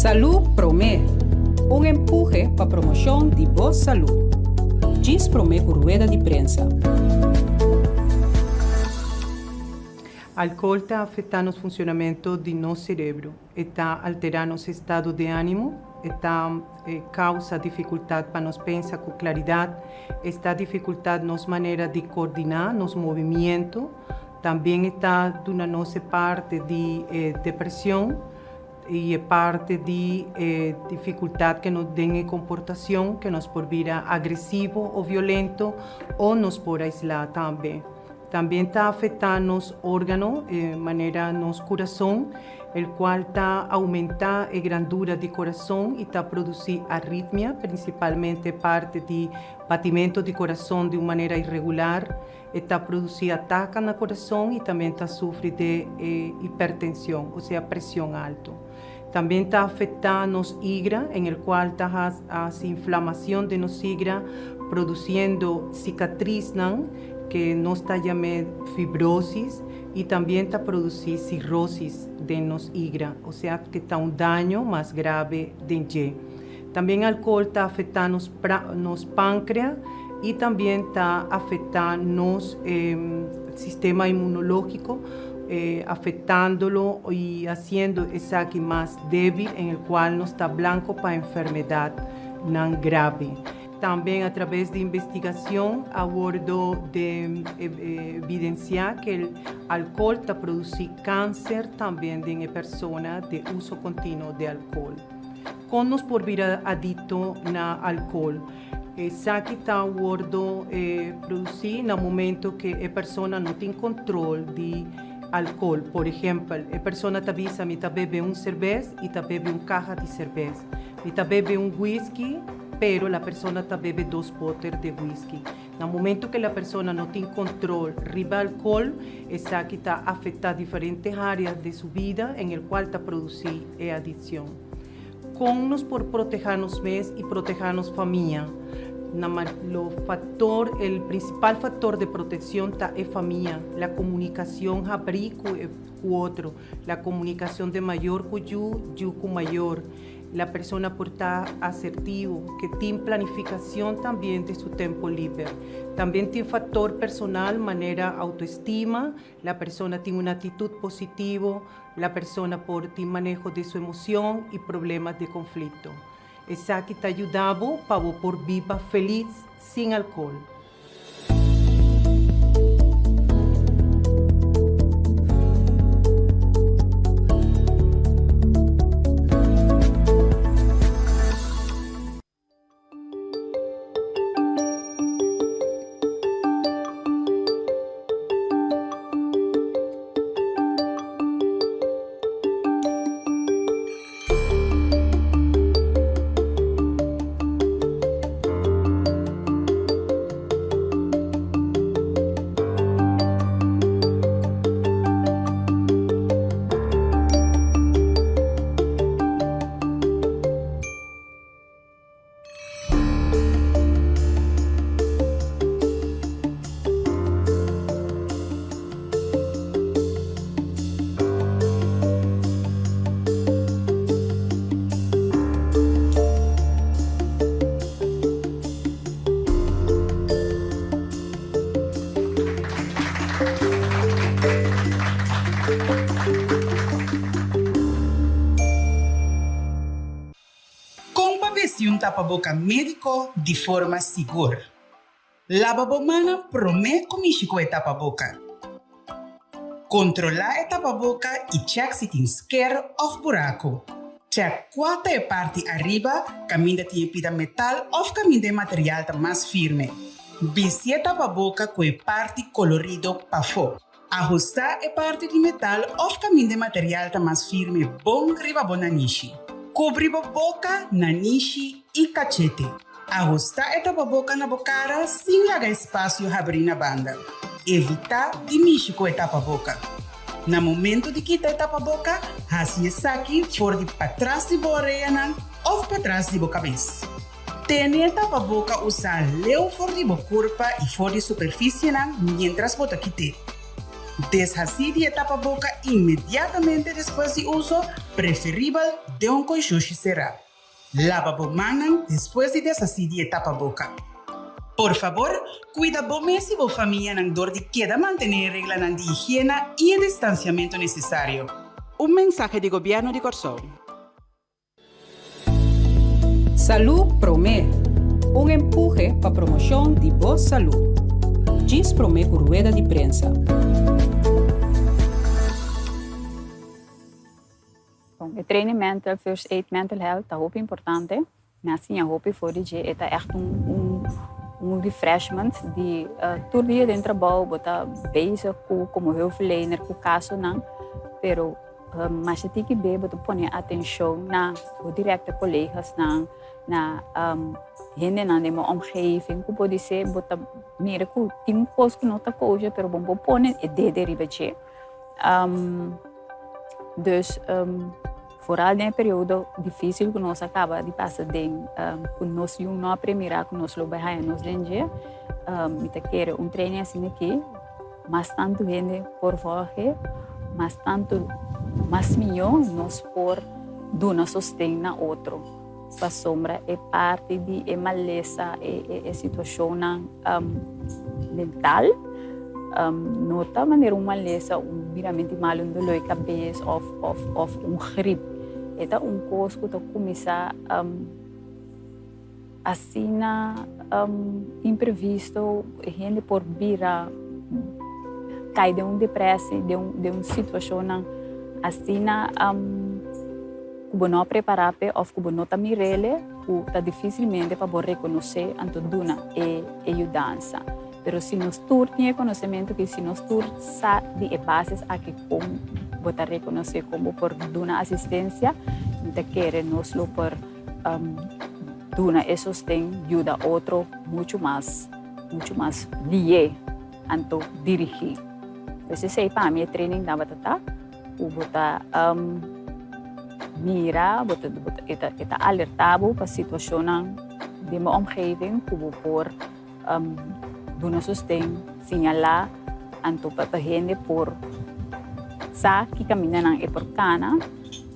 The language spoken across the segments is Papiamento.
Salú Promé, un empuhe pa promoshon di bo salú. Djis promé ku rueda di prensa. Alcohol ta afecta nos funcionamento di nos cerebro, e ta altera nos estado de animo, e ta causa dificultad pa nos pensa cu claridad, e ta dificultad nos manera di coordina nos movimiento, También e ta duna nos e parte di e depresion y e parte di e dificultad que nos den e comportacion que nos por bira agresivo o violento o nos por aisla tambe. También ta afecta nos organo manera nos curason el cual ta aumenta e grandura di corazon y ta produci arritmia principalmente parte di batimento di corazon di un manera irregular. E ta produci ataka na corazon y tambe ta sufri de e hipertension, osea presion alto. Tambe ta afecta nos higra, en el cual ta haci inflamacion den nos higra, produciendo cicatriznan que nos ta yam'e fibrosis y tambe ta produci cirrosis den nos higra, osea que ta un daño mas grave den dje. También alcohol ta afecta nos nos pancrea y también ta afecta nos sistema inmunológico afectándolo y haciendo esaki mas débil en el cual nos ta blanco pa enfermedad nan grave. También a través di investigacion a wordo de evidencia que el alcohol ta produci cáncer también den e persona de uso continuo de alcohol. Kon nos por bira adikto na alkohol? Esaki ta wordo produsí na momento ke e persona no tin kontrol di alkohol. Por ehèmpel, e persona ta bisa mi ta bebe un serbes i ta bebe un kaha di serbes. Mi ta bebe un whisky, pero la persona ta bebe dos boter di whisky. Na momento ke la persona no tin kontrol riba alkohol, esaki ta afektá diferente áreas di su bida en el kual ta produsí e adikshon. Kon nos por protehá nos mes i protehá nos famia? Na lo faktor, el prinsipal faktor de protekshon ta e famia, la komunikashon habrí ku e ku otro, la komunikashon de mayor ku yu, yu ku mayor. La persona por ta asertivo, ke tin planificacion tambien den su tempo liber. Tambien tin factor personal manera autoestima, la persona tin un actitud positivo, la persona por tin maneho di su emocion y problemas di conflicto. Esaki ta yuda bo pa bo por biba feliz sin alcohol. Kon pa bisti un tapaboka médiko di forma sigur? Laba bo mannan promé ku mishi ku e tapaboka. Kontrolá e tapaboka i chèk si tin sker òf buraku. Chèk kua ta e parti ariba kaminda tin e pida metal òf kaminda e material ta mas firme. Bisti e tapaboka ku e parti kolorido pafó. Ahustá e parti di metal òf kaminda e material ta mas firme bon riba bo nanishi. Kubri bo boka, nanishi i kachete. Ahustá e tapaboka na bo kara sin laga espasio habrí na banda. Evitá di mishi ku e tapaboka. Na momento di kita e tapaboka, hasi esaki for di patras di bo oreanan òf patras di bo kabes. Tene e tapaboka usá leu for di bo kurpa i for di superfisienan miéntras bo ta kit'é. Deshasí di e tapaboka inmediatamente despues di uso, preferibel den un konshushi será. Laba bo mannan despues di deshasí di e tapaboka. Por fabor, kuida bo mes i bo famianan dor di keda mantené e reglanan di higiena i e distansiamentu nesesario. Un mensahe di Gobièrnu di Kòrsou. Salú Promé, un empuhe pa promoshon di bo salú. Djis promé ku rueda di prensa. Bon, e training mental, first aid mental health ta hopi importante. Mi a siña hopi for di dje. E ta ègt un un un refreshment di tur dia den trabou bo ta bezig ku komo hulpverlener ku kasonan, pero Masha tiki be bo ta pone atencion na bo directe colegasnan, na hendenan den bo omgeving cu podise bo ta mira cu tin un cos cu no ta kosher pero bo no por pone e dede riba dje. Dus vooral den e periodo dificil cu nos a caba di pasa den cu nos yu no a premira cu nos lo bay haya nos den dje, mi ta kere un training asina aki. Mas tantu hende por volge, mas tantu mas mihó nos por duna sosten na otro. Pasobra e parti di e malesa, e e situashonnan mental no ta manera un malesa, un biramenti malu, un doló di kabes òf òf òf un grip. E ta un kos ku ta kuminsá. Asina imprevisto hende por bira kai den un depresi, den un situashonnan asina ku bo no a prepará p'e òf ku bo no ta mir'el ku ta difisilmente pa bo rekonosé anto duna e yudansa. Pero si nos tur tin e konosementu aki, si nos tur sa di e bases aki kon bo ta rekonosé, kon bo por duna asistensia, mi ta kere nos lo por Duna e sosten yuda otro muchu mas, muchu mas lié anto dirigí. Pues esei pa mi e training tabata ta ku bo ta mira, bo ta e ta e ta alertá bo pa situashonnan den bo omgeving ku bo por duna sosten, siñalá anto pa hende por sa ki kamindanan e por kana.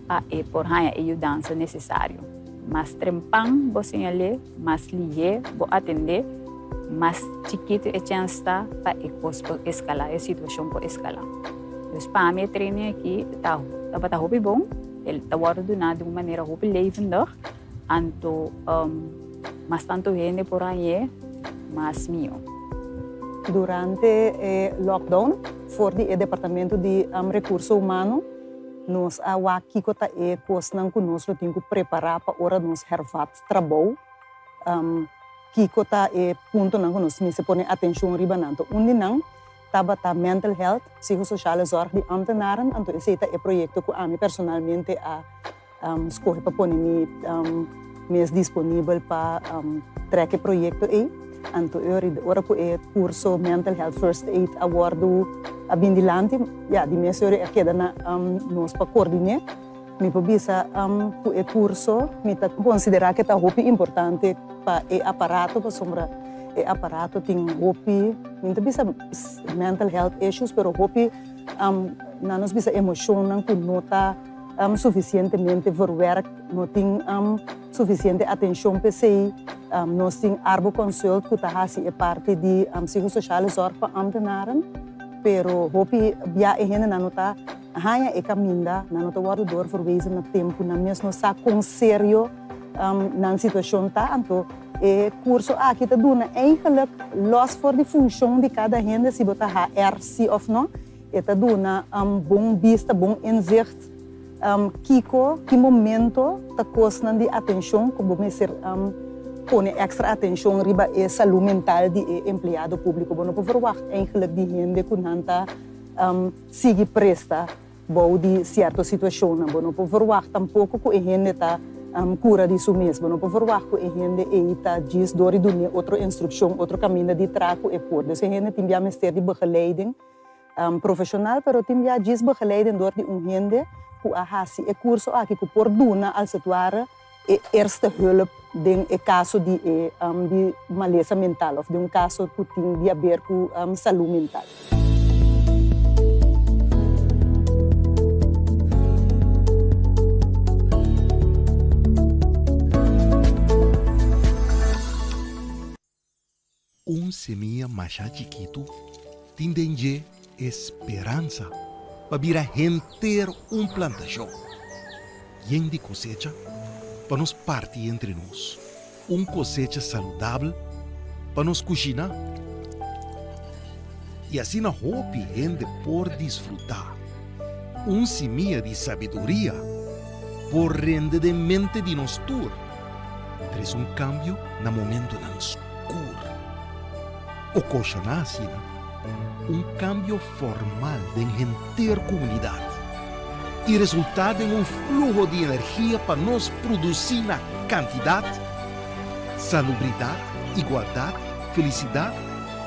Pa e por haña e yudansa nesesario. Mas trempan bo señal'é, mas lihé bo atendé, mas chikitu e chèns ta pa e kos por eskalá, e situashon por eskalá. Dus pa mi e training aki ta tabata hopi bon, el ta wòrdu duná di un manera hopi levendig, anto mas tantu hende por hañ'é, mas mihó. Durante e lockdown, for di e Departamento di Rekurso Humano, Nos a wak kiko ta e kosnan ku nos lo tin ku prepará pa ora nos hervat trabou. Kiko ta e puntonan ku nos mester pone atenshon riba nan. Anto un di nan tabata mental health, psicosociale zorg di ambtenaren. Anto esei ta e proyekto ku ami personalmente a skohe pa pone mi mes disponibel pa trek e proyekto ei. Anto e ora ku e kurso Mental Health First Aid a wòrdu a bin dilanti, ya, di mes ora a keda na nos pa koordiné. Mi por bisa ku e kurso mi ta konsiderá ku e ta hopi importante pa e aparato pasobra e aparato tin hopi, mi no ta bisa mental health issues, pero hopi nan nos bisa emoshonnan ku no ta Sufisientemente verwerkt, no tin sufisiente atenshon p'esei. Nos tin Arboconsult ku ta hasi e parti di psicosociale zorg pa ambtenaren, pero hopi bia e hendenan no ta haña e kaminda, nan no ta wòrdu doorverwezen na tempu, nan mes no sa kon serio nan situashon ta. Anto e kurso aki ta duna eigenlijk, lòs for di funshon di kada hende si bo ta HR si òf no, E ta duna bon bista, bon inzicht kiko, ki momento ta kosnan di atenshon ku bo mester pone èkstra atenshon riba e salú mental di e empleado públiko. Bo no por verwagt eigentlik di hende ku nan ta sigui presta bou di sierto situashonnan. Bo no por verwagt tampoko ku e hende ta kura di su mes. Bo no por verwagt ku e hende ei ta djis dor di dun'é otro instrukshon, otro kaminda di traha ku e por. Dus e hende tin bia mester di begeleiding Profesional pero tin bia djis begeleiding door di un hende cu a haci e curso aki cu por duna als het ware e eerste hulp den e caso di e di malesa mental of den un caso cu tin di haber cu salud mental. Semia masha chikitu tin den dje e speransa pa bira henter un plantashon yen di kosecha pa nos parti entre nos, un kosecha saludabel pa nos kushiná i asina hopi hende por disfrutá. Un simia di sabiduria por rende den mente di nos tur, trese un kambio na momentonan skur. Okashoná asina un kambio formal den henter komunidat i resultá den un fluho di energia pa nos produsí na kantidat, salubridat, igualdat, felisidat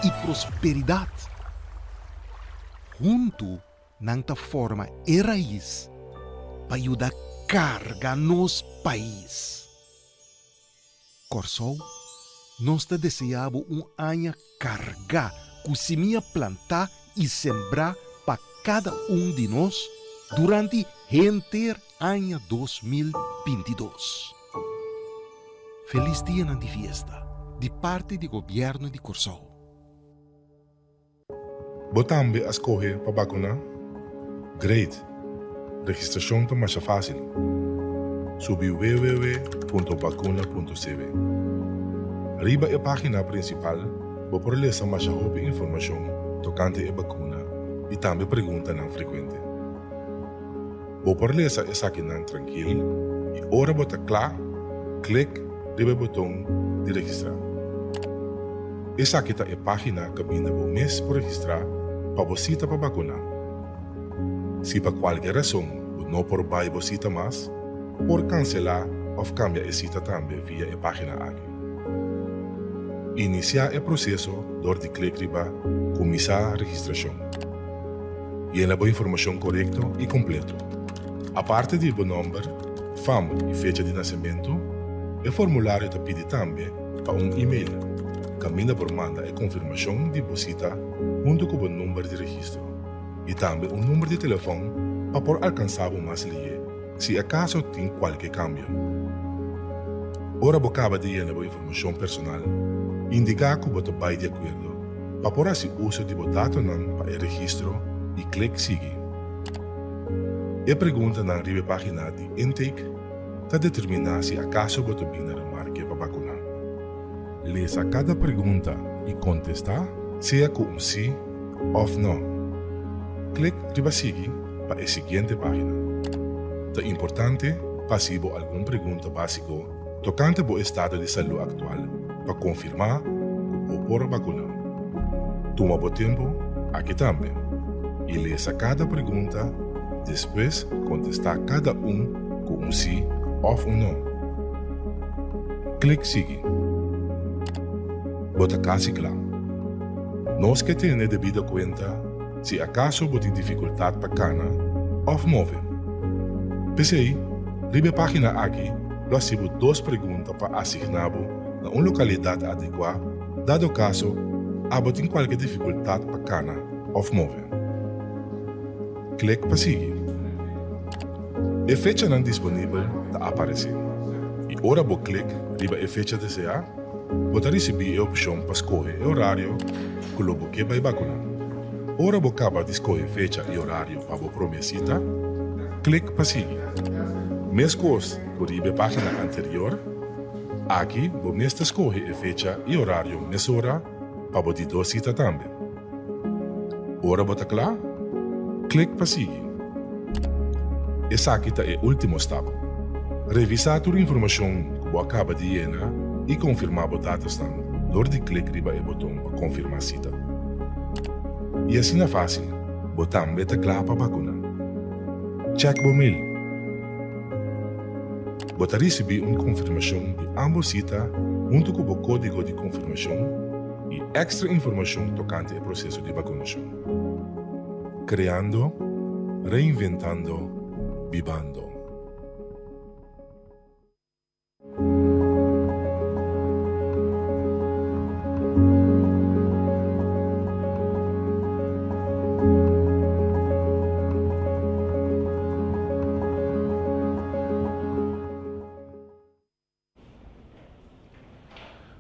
i prosperidat. Huntu nan ta forma e rais pa yuda karga nos pais. Kòrsou, nos ta deseá bo un aña kargá ku simia plantá i sembrá pa kada un di nos durante henter aña 2022. Felis dianan di fiesta di parti di Gobièrnu di Kòrsou. Bo tambe a skohe pa bakuná? Great! Registrashon ta masha fásil. Subi www.bakuna.cw. Riba e página prinsipal bo por lesa masha hopi informashon tokante e bakuna i tambe preguntanan frekuente. Bo por lesa esakinan trankil i ora bo ta kla, klik riba e boton di registrá. Esaki ta e página kaminda bo mes por registrá pa bo sita pa bakuná. Si pa kualke rason bo no por bai bo sita mas, por kanselá òf kambia e sita tambe via e página aki. Inisiá e proseso dor di klik riba Kuminsá registrashon. Yena bo informashon korekto i kompleto. Aparte di bo nòmber, fam i fecha di nasementu, e formulario ta pidi tambe pa un e-mail kaminda por manda e konfirmashon di bo sita huntu ku bo number di registro i tambe un number di telefòn pa por alkansá bo mas lihé si akaso tin kualke kambio. Ora bo kaba di yena bo informashon personal, indiká ku bo ta bai di akuerdo pa por hasi uso di bo datonan pa e registro i klik Sigui. E preguntanan riba e página di intake ta determiná si akaso bo ta bin na remarke pa bakuná. Lesa kada pregunta i kontestá sea ku un sí òf nò. Klik riba Sigui pa e siguiente página. Ta importante pa hasi bo algun pregunta básiko tokante bo estado di salú aktual pa konfirmá ku bo por bakuná. Tuma bo tempu aki tambe i lesa kada pregunta, despues kontestá kada un ku un sí òf un nò. Klik Sigui. Bo ta kasi kla. Nos ke tene debido kuenta si akaso bo tin difikultat pa kana òf move. P'esei, riba e página aki lo hasi bo dos pregunta pa asigná bo na un lokalidat adekuá dado kaso abo tin kualke difikultat pa kana òf move. Klik pa sigui. E fechanan disponibel ta aparesé i ora bo klik riba e fecha deseá, bo ta risibí e opshon pa skohe e orario ku lo bo ke bai bakuná. Ora bo kaba di skohe fecha i orario pa bo promé sita, klik pa sigui. Meskos ku riba e página anterior, aki bo mes ta skohe e fecha i orario mesora pa bo di dos sita tambe. Ora bo ta kla, klik pa sigui. Esaki ta e último stap. Revisá tur informashon ku bo a kaba di yena i konfirmá bo datosnan dor di klik riba e boton pa konfirmá sita. I asina fásil, bo tambe ta kla pa bakuná. Chèk bo mail. Bo ta risibí un konfirmashon di ámbos sita huntu ku bo kódigo di konfirmashon i èkstra informashon tokante e proseso di bakunashon. Kreando, reinventando, bibando.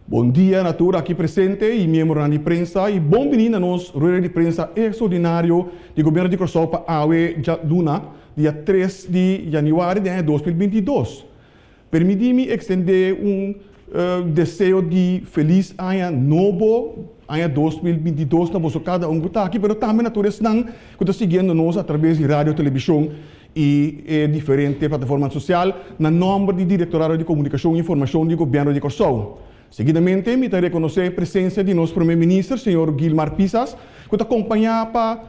Bon dia na tur aki presente i miembronan di prensa i bon bini na nos rueda di prensa extraordinario di Gobierno di Kòrsou pa awe djaluna dia tres di yanüari di aña 2022. Permití mi ekstendé un deseo di felis aña nobo, aña 2022 na boso kada un ku ta aki pero tambe na tur esnan ku ta siguiendo nos atrabes di radio, telebishon i e diferente plataformanan sosial na nòmber di Direktorado di Komunikashon i Informashon di Gobièrnu di Kòrsou. Seguidamente mi ta rekonosé presensia di nos Promé Minister, señor Gilmar Pisas, ku ta kompañá pa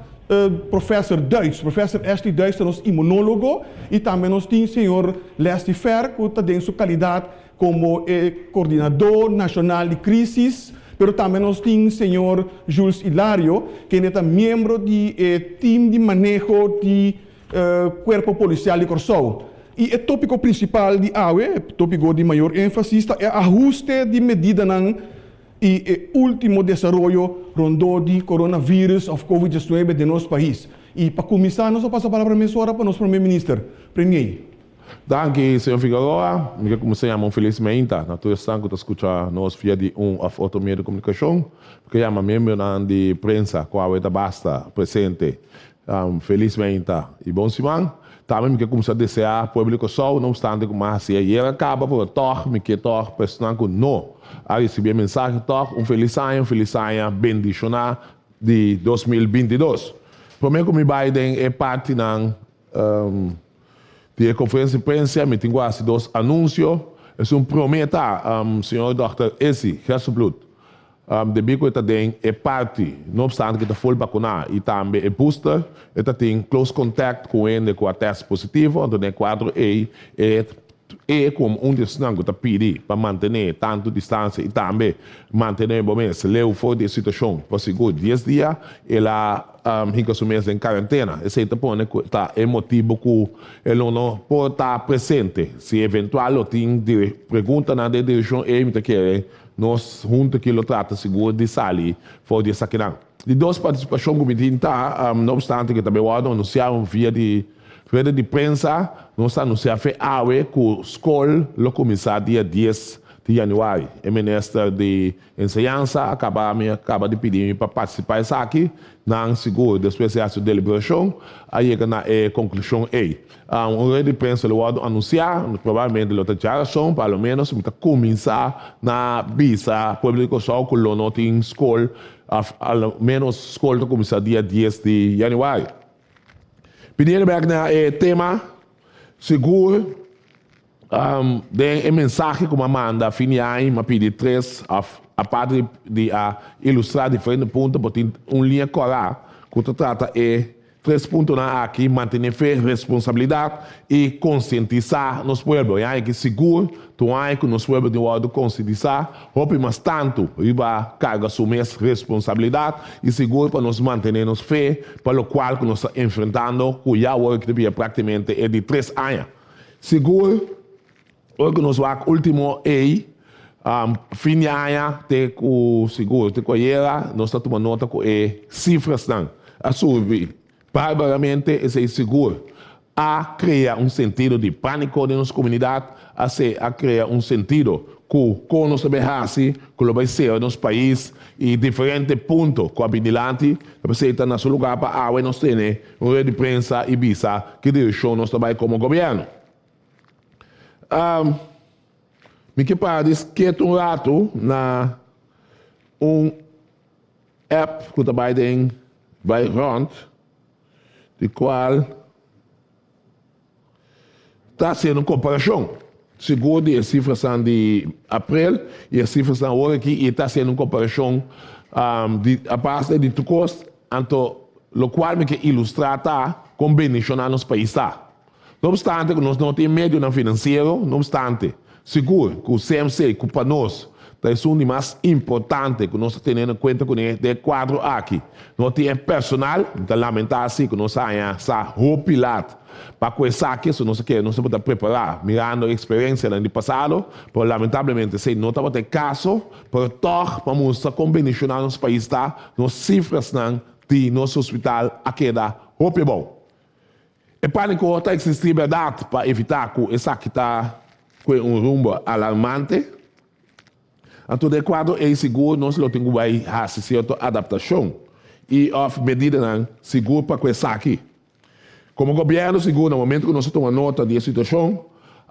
Professor Duits. Professor Ashley Duits ta nos imunólogo i tambe nos tin señor Leslie Fer ku ta den su kalidat komo e Koordinadó Nashonal di Krísis, pero tambe nos tin señor Jules Hilario, kende ta miembro di e tim di maneho di Kuerpo Polisial di Kòrsou. I e tópiko prinsipal di awe, e tópiko di mayor énfasis, ta e ahuste di medidanan i e último desaroyo rondó di coronavirus òf covid 19 den nos pais. I pa kuminsá nos a pasa palabra mesora pa nos Prome Minister, Premier. Danki, señor Figueroa. Mi ke kuminsá yama un felis meinta na tur esnan ku ta skucha nos via di un òf otro medio di komunikashon. Mi ke yama miembronan di prensa ku awe ta basta presente Felis meinta i bon siman. Tambe mi ke kumsa deseá pueblo di Kòrsou, no opstante ku mi a hasi ayer a kaba, pero tòg mi ke tòg pa esnan ku no a risibí e mensahe tòg un felis aña, un felis aña bendishoná di 2022. Promé ku mi bai den e partinan di e konferensia di prensa mi tin ku hasi dos anunsio. Esun promé ta, señor dòkter Essie Gerstenbluth Debí ku e ta den e parti, no opstante ku e ta ful bakuná i tambe e booster, e ta tin close contact ku hende ku a tèst positivo, anto den e kuadro ei e e komo un di esnan ku ta pidi pa mantené tantu distansia i tambe mantené bo mes leu for di e situashon pa sigur dies dia, el a hinka su mes den karentena. Esei ta pone ku ta e motibu ku e lo no por ta presente. Si eventual lo tin preguntanan den e direkshon ei mi ta kere Nos huntu aki lo trata sigur di sali for di esakinan. Di dos partisipashon ku mi tin ta, no opstante ku ta bai wòrdu anunsiá un via di reda di prensa, nos ta anunsiá fe awe ku skol lo kuminsá dia dies di yanüari. E minister di enseñansa a kaba mi a kaba di pidi mi pa partisipá esaki. Nan sigur despues di hasi un deliberashon a yega na e konklushon ei. Un rueda di prensa lo wòrdu anunsiá, probablemente lo ta djarason, pa lo ménos mi ta kuminsá na bisa pueblo di Kòrsou ku lo no tin skol òf a lo ménos skol ta kuminsá dia dies di yanüari. Pidiendo bèk na e tema, sigur den e mensahe ku mi a manda fin di aña mi a pidi tres òf aparte di a ilustrá diferente punto por tin un liña kòrá ku ta trata e Tres puntonan aki, mantené fe, responsabilidat i konsientisá nos pueblo. E aña aki sigur ta un aña ku nos pueblo tin wòrdu konsientisá hopi mas tantu riba karga su mes responsabilidat i sigur pa nos mantené nos fe pa lokual ku nos ta enfrentando ku ya awor aki ta bira praktikamente e di tres aña. Sigur ora ku nos wak último ei fin di aña te ku sigur te ku ayera nos ta tuma nota ku e sifrasnan a subi barbaramente. Esei sigur a krea un sentido di pániko den nos komunidat, a se a krea un sentido ku kon nos ta bai hasi ku lo bai sera nos pais i diferente punto ku a bin dilanti. Ta p'esei ta na su lugá pa awe nos tene un rueda di prensa i bisa ki direkshon nos ta bai komo gobièrnu. Mi ke para di sketu un ratu na un app ku ta bai den bai rònt di kual ta hasiendo un komparashon sigur di e sifranan di aprel i e sifranan awor aki i ta hasiendo un komparashon di a base di tur kos anto lokual mi ke ilustrá ta kon bendishoná nos pais ta. No obstante ku nos no tin medionan finansiero, no obstante, sigur ku CMC ku pa nos ta esun di mas importante ku nos ta tene na kuenta kuné den e kuadro aki. No tin e personal, mi ta lamentá si ku nos a haña sa hopi lat pa ku esaki, so nos a kere nos tabata prepará mirando e eksperensianan di pasado, pero lamentablemente esei no tabata e kaso, pero tòg pa mustra kon bendishoná nos pais ta, nos sifrasnan di nos hospital a keda hopi abou. E pániko ta eksistí bèrdat pa evitá ku esaki ta kue un rumbo alarmante. Anto den e kuadro ei sigur nos lo tin ku bai hasi sierto adaptashon i òf medidanan sigur pa ku esaki. Komo gobièrnu sigur na momentu ku nos a tuma nota di e situashon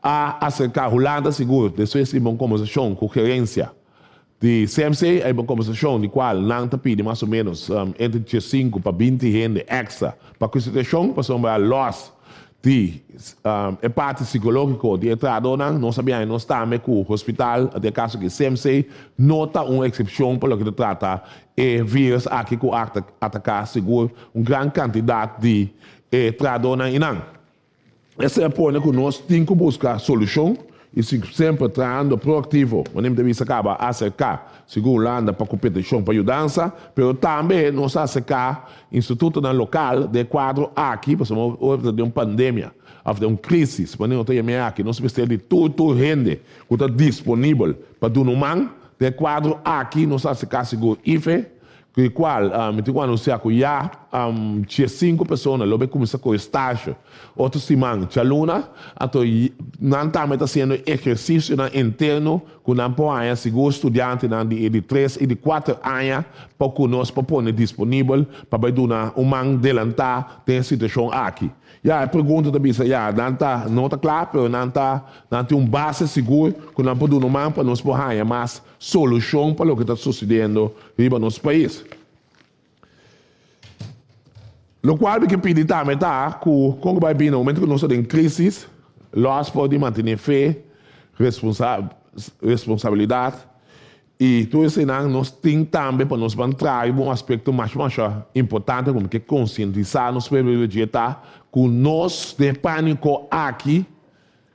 a aserká Hulanda sigur despues di bon kombersashon ku gerensia di CMC a hiba un kombersashon di kual nan ta pidi mas o ménos entre diesinku pa binti hende èkstra pa ku e situashon pasobra lòs di e parti sikológiko di e trahadónan. Nos a biaha nos tambe ku hospital den e kaso aki CMC no ta un eksepshon pa loke ta trata e vírus aki ku a ataká sigur un gran kantidat di e trahadónan i nan. Esei a pone ku nos tin ku buska solushon i si semper trahando proaktivo, manera mi ta bisa kaba, aserká sigur Hulanda pa ku petishon pa yudansa, pero tambe nos a aserká institutonan lokal den e kuadro aki, pasobra ora ta den un pandemia òf den un krísis, manera nos ta yam'é aki, nos mester di tur tur hende ku ta disponibel pa duna un man. Den e kuadro aki nos a aserká sigur IFE, Ku e kual mi tin ku anunsiá ku ya diesinku persona lo bai kuminsá ku e stasio otro siman djaluna. Anto nan tambe ta hasiendo ehersisionan interno ku nan por haña sigur studiantenan di e di tres i di kuater aña pa ku nos por pone disponibel pa bai duna un man delantá den e situashon aki. Ya, e pregunta ta bisa, ya, nan ta no ta kla, pero nan ta nan tin un base sigur ku nan por duna un man pa nos por haña mas solushon pa loke ta sucediendo riba nos pais. Locual mi ke pidi tambe ta cu con cu bay bini na momento cu nos ta den crisis, los por di mantene fe, responsabilidad y tur eseynan nos tin tambe pa nos ban traha riba un aspecto masha masha importante cu mi ke concientisa nos pueblo riba dje ta cu nos den e panico aki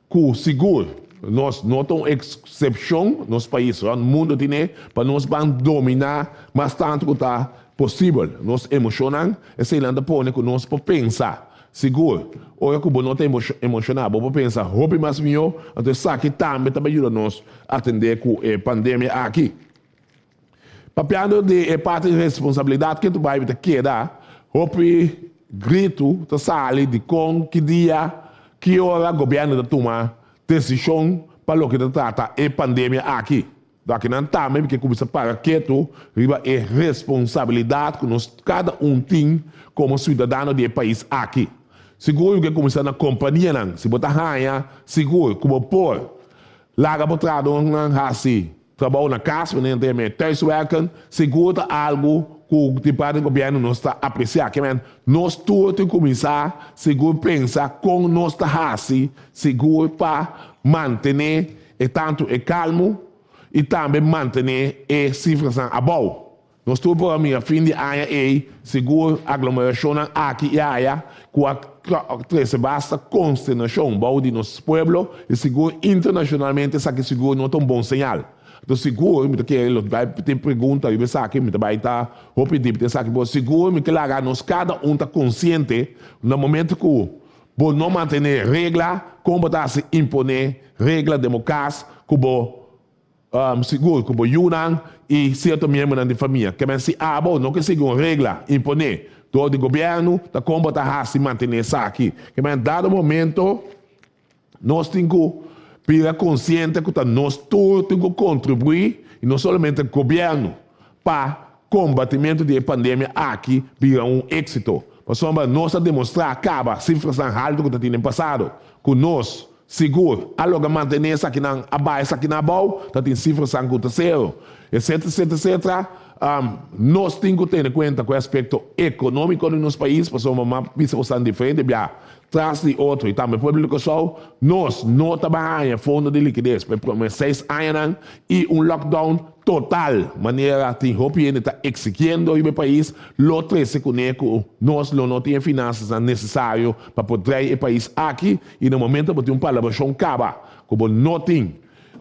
Ku sigur nos no ta un eksepshon, nos pais rònt mundu tine pa nos ban dominá mas tantu ku ta posibel nos emoshonnan. Eseinan ta pone ku nos por pensa sigur. Ora ku bo no ta emoshoná bo por pensa hopi mas mihó, anto esaki tambe ta bai yuda nos atendé ku e pandemia aki. Papiando di e parti di responsabilidat ke tu bai ta keda hopi gritu ta sali dikon ki dia ki ora gobièrnu ta tuma desishon pa loke ta trata e pandemia aki. Akinan tambe mi ke kuminsá para ketu riba e responsabilidat ku nos kada un tin komo siudadano di e pais aki. Sigur mi ke kuminsá na kompanianan si bo ta haña sigur ku bo por laga bo trahadónan hasi Trabou na kas, wanneer nan ta yama e thuiswerken, sigur ta algu ku di parti di gobièrnu nos ta apresiá. Ke men, nos tur tin kuminsá sigur pensa kon nos ta hasi sigur pa mantené e tantu e kalmu i tambe mantené e sifrasnan abou. Nos tur por a mira fin di aña ei sigur aglomerashonnan aki i aya ku a trese basta konsternashon bou di nos pueblo i sigur internashonalmente esaki sigur no ta un bon señal. Anto sigur mi ta kere lo bai tin pregunta riba esaki mi ta bai ta hopi dip den esaki pero sigur mi ke laga nos kada un ta konsiente na momento ku bo no mantene regla kon bo ta hasi impone regla den bo kas ku bo Sigur ku bo yunan i sierto miembronan di famia. Ke men si abo no ke sigui un regla imponé dor di gobièrnu, ta kon bo ta hasi mantené esaki? Ke men dado momento nos tin ku bira konsiente ku ta nos tur tin ku kontribuí i no solamente gobièrnu pa kombatimentu di e pandemia aki bira un éksito. Pasobra nos a demostrá kaba sifrasnan haltu ku ta tin den pasado ku nos Sigur, a logra mantené esakinan a baha esakinan abou, ta tin sifrasan ku ta sero, etcetera, etcetera, etcetera. Nos tin ku tene kuenta ku e aspekto ekonómiko di nos pais, pasobra m'a bisa ku esnan diferente biaha tras di otro i tambe pueblo di Kòrsou, nos no ta bai haña fondo di likides pa e promé seis añanan i un lockdown total, manera tin hopi hende ta exigiendo riba e pais, lo trese kuné ku nos lo no tin e finansasnan nesesario pa por drei e pais aki. I na momento bo tin un palabrashon kaba ku bo no tin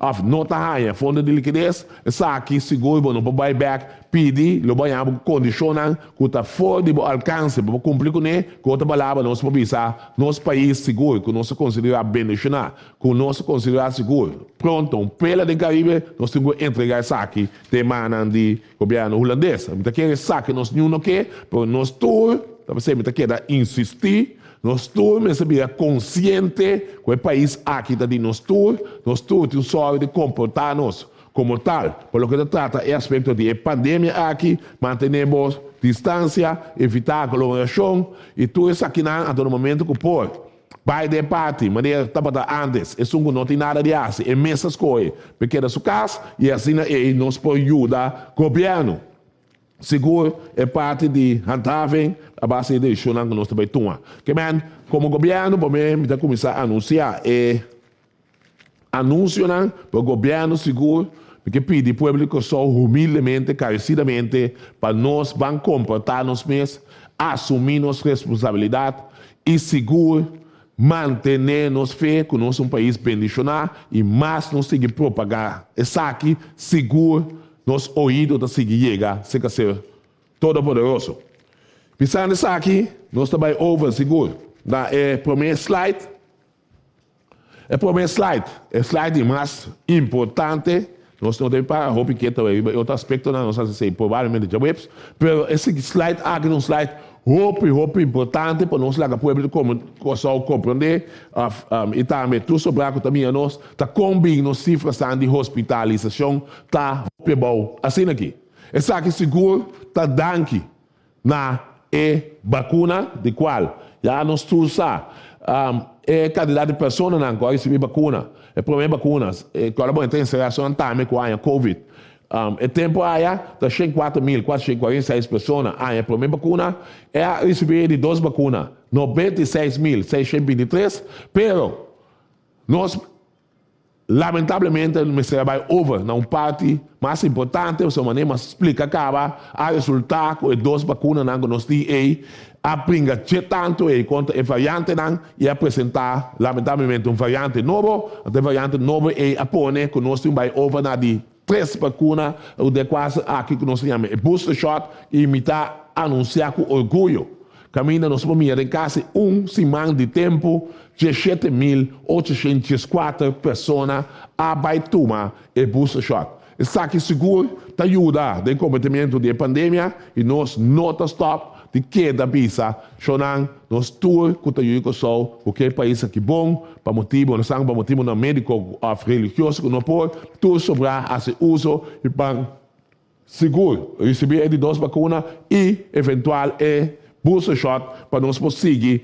òf no ta haña fondo di likides, esaki sigur bo no por bai bèk pidi, lo bo haña bo ku kondishonnan ku ta for di bo alkanse pa bo kumpli kuné. Ku otro palabra nos por bisa nos pais sigur ku nos ta konsiderá bendishoná, ku nos ta konsiderá sigur pronto un pela den Karibe, nos tin ku entregá esaki den mannan di gobièrnu hulandes. Mi ta kere esaki nos niun no ke, pero nos tur ta p'esei mi ta keda insistí. Nos tur mester bira konsiente ku e pais aki ta di nos tur, nos tur tin un sòru di komportá nos. Komo tal, pa loke ta trata e aspekto di e pandemia aki, mantené bo distansia, evitá aglomerashon i tur esakinan anto na momento ku por bai den parti manera tabata ántes, esun ku no tin nada di hasi e mes ta skohe pa e keda su kas i asina ei nos por yuda gobièrnu. Sigur e parti di handhaving a base di desishonnan ku nos ta bai tuma. Ke men, komo gobièrnu promé mi ta kuminsá anunsiá e anunsionan, pero gobièrnu sigur mi ke pidi pueblo di Kòrsou humildemente, karesidamente pa nos ban komportá nos mes, asumí nos responsabilidat i sigur mantené nos fe ku nos un pais bendishoná i mas nos sigui propagá esaki sigur Nos oido ta sigui yega serka Ser Todopoderoso. Pisando esaki, nos ta bai over sigur na e promé slide. E promé slide, e slide di mas importante. Nos no debe para hopi keto riba e otro aspektonan, nos hasi esei probablemente djaweps, pero e slide aki ta un slide Hopi, hopi importante pa nos laga pueblo di Kòrsou komprondé i tambe tur sobrá ku ta mira nos ta kon bin nos sifrasnan di hospitalisashon ta hopi abou asina aki. Esaki sigur ta danki na e bakuna di kual ya nos tur sa e kantidat di personanan ku a risibí bakuna, e promé bakuna, ku ora bo entra enserashon tambe ku a haña covid. E tempu aya ta 104.446 persona aña e promé bakuna, e a risibí e di dos bakuna 96.623, pero nos lamentablemente mester a bai over na un parti mas importante, pasobra manera mi a splika kaba a resultá ku e dos bakunanan ku nos tin ei a bringa dje tantu ei kontra e variantenan i a presentá lamentablemente un variante nobo, anto e variante nobo ei a pone ku nos tin bai over na di Tres bakuna den kuas aki ku nos ta yama e booster shot i mi ta anunsiá ku orguyo kaminda nos por mira den kasi un siman di tempu 17,804 persona a bai tuma e booster shot. Esaki sigur ta yuda den kombatimentu di e pandemia i nos no ta stòp di keda bisa shownan nos tur ku ta yu di Kòrsou ku ke pais aki bon pa motibu nos san pa motibunan médiko òf religioso ku no por tur sobrá hasi uso i ban sigur risibí e di dos bakuna i eventual e booster shot pa nos por sigui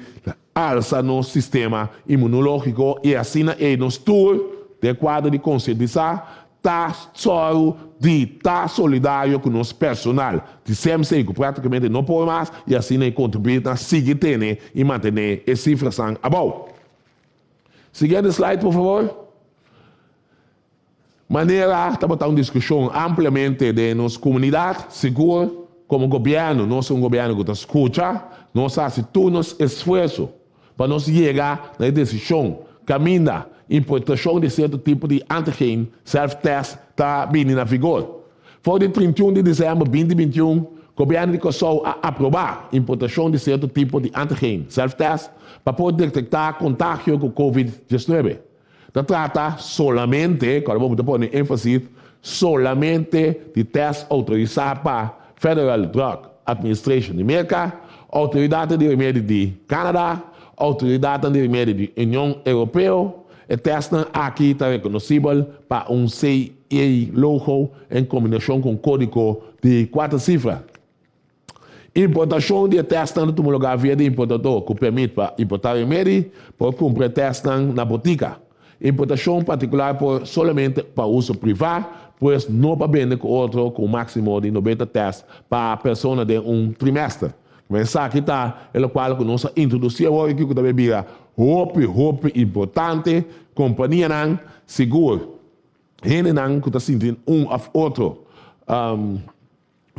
alsa nos sistema imunológiko i asina ei nos tur den kuadro di konsientisá ta sòru di ta solidario ku nos personal di CMC ku práktikamente no por mas i asina e kontribuí na sigui tene i mantené e sifrasan abou. Siguiente slide por favor. Manera tabata un diskushon ampliamente den nos komunidat, sigur komo gobièrnu nos ta un gobièrnu ku ta skucha, nos a hasi tur nos esfuerso pa nos yega na e desishon kaminda importashon di sierto tipo di antigen self-test ta bini na vigor. For di 31 di desèmber 2021, Gobièrnu di Kòrsou a aprobá importashon di sierto tipo di antigen self-test pa por detektá kontagio ku covid 19. Ta trata solamente, kòrda bo mi ta pone énfasis, solamente di tèst outorisá pa Federal Drug Administration di Merka, outoridatnan di remedi di Canada, outoridatnan di remedi di Union Europeo. E tèstnan aki ta rekonosibel pa un CE logo en kombinashon ku un kódigo di kuater sifra. Importashon di e tèstnan ta tuma lugá via di importadó ku pèrmit pa importá remedi. Por kumpra e tèstnan na botika. Importashon partikular por solamente pa uso privá, pues no pa bende ku otro ku un máksimo di 90 tèst pa persona den un trimèster. Esaki ta e lokual ku nos a introdusí awor aki ku ta bay bira hopi hopi importante. Kompanianan sigur hendenan ku ta sinti un òf otro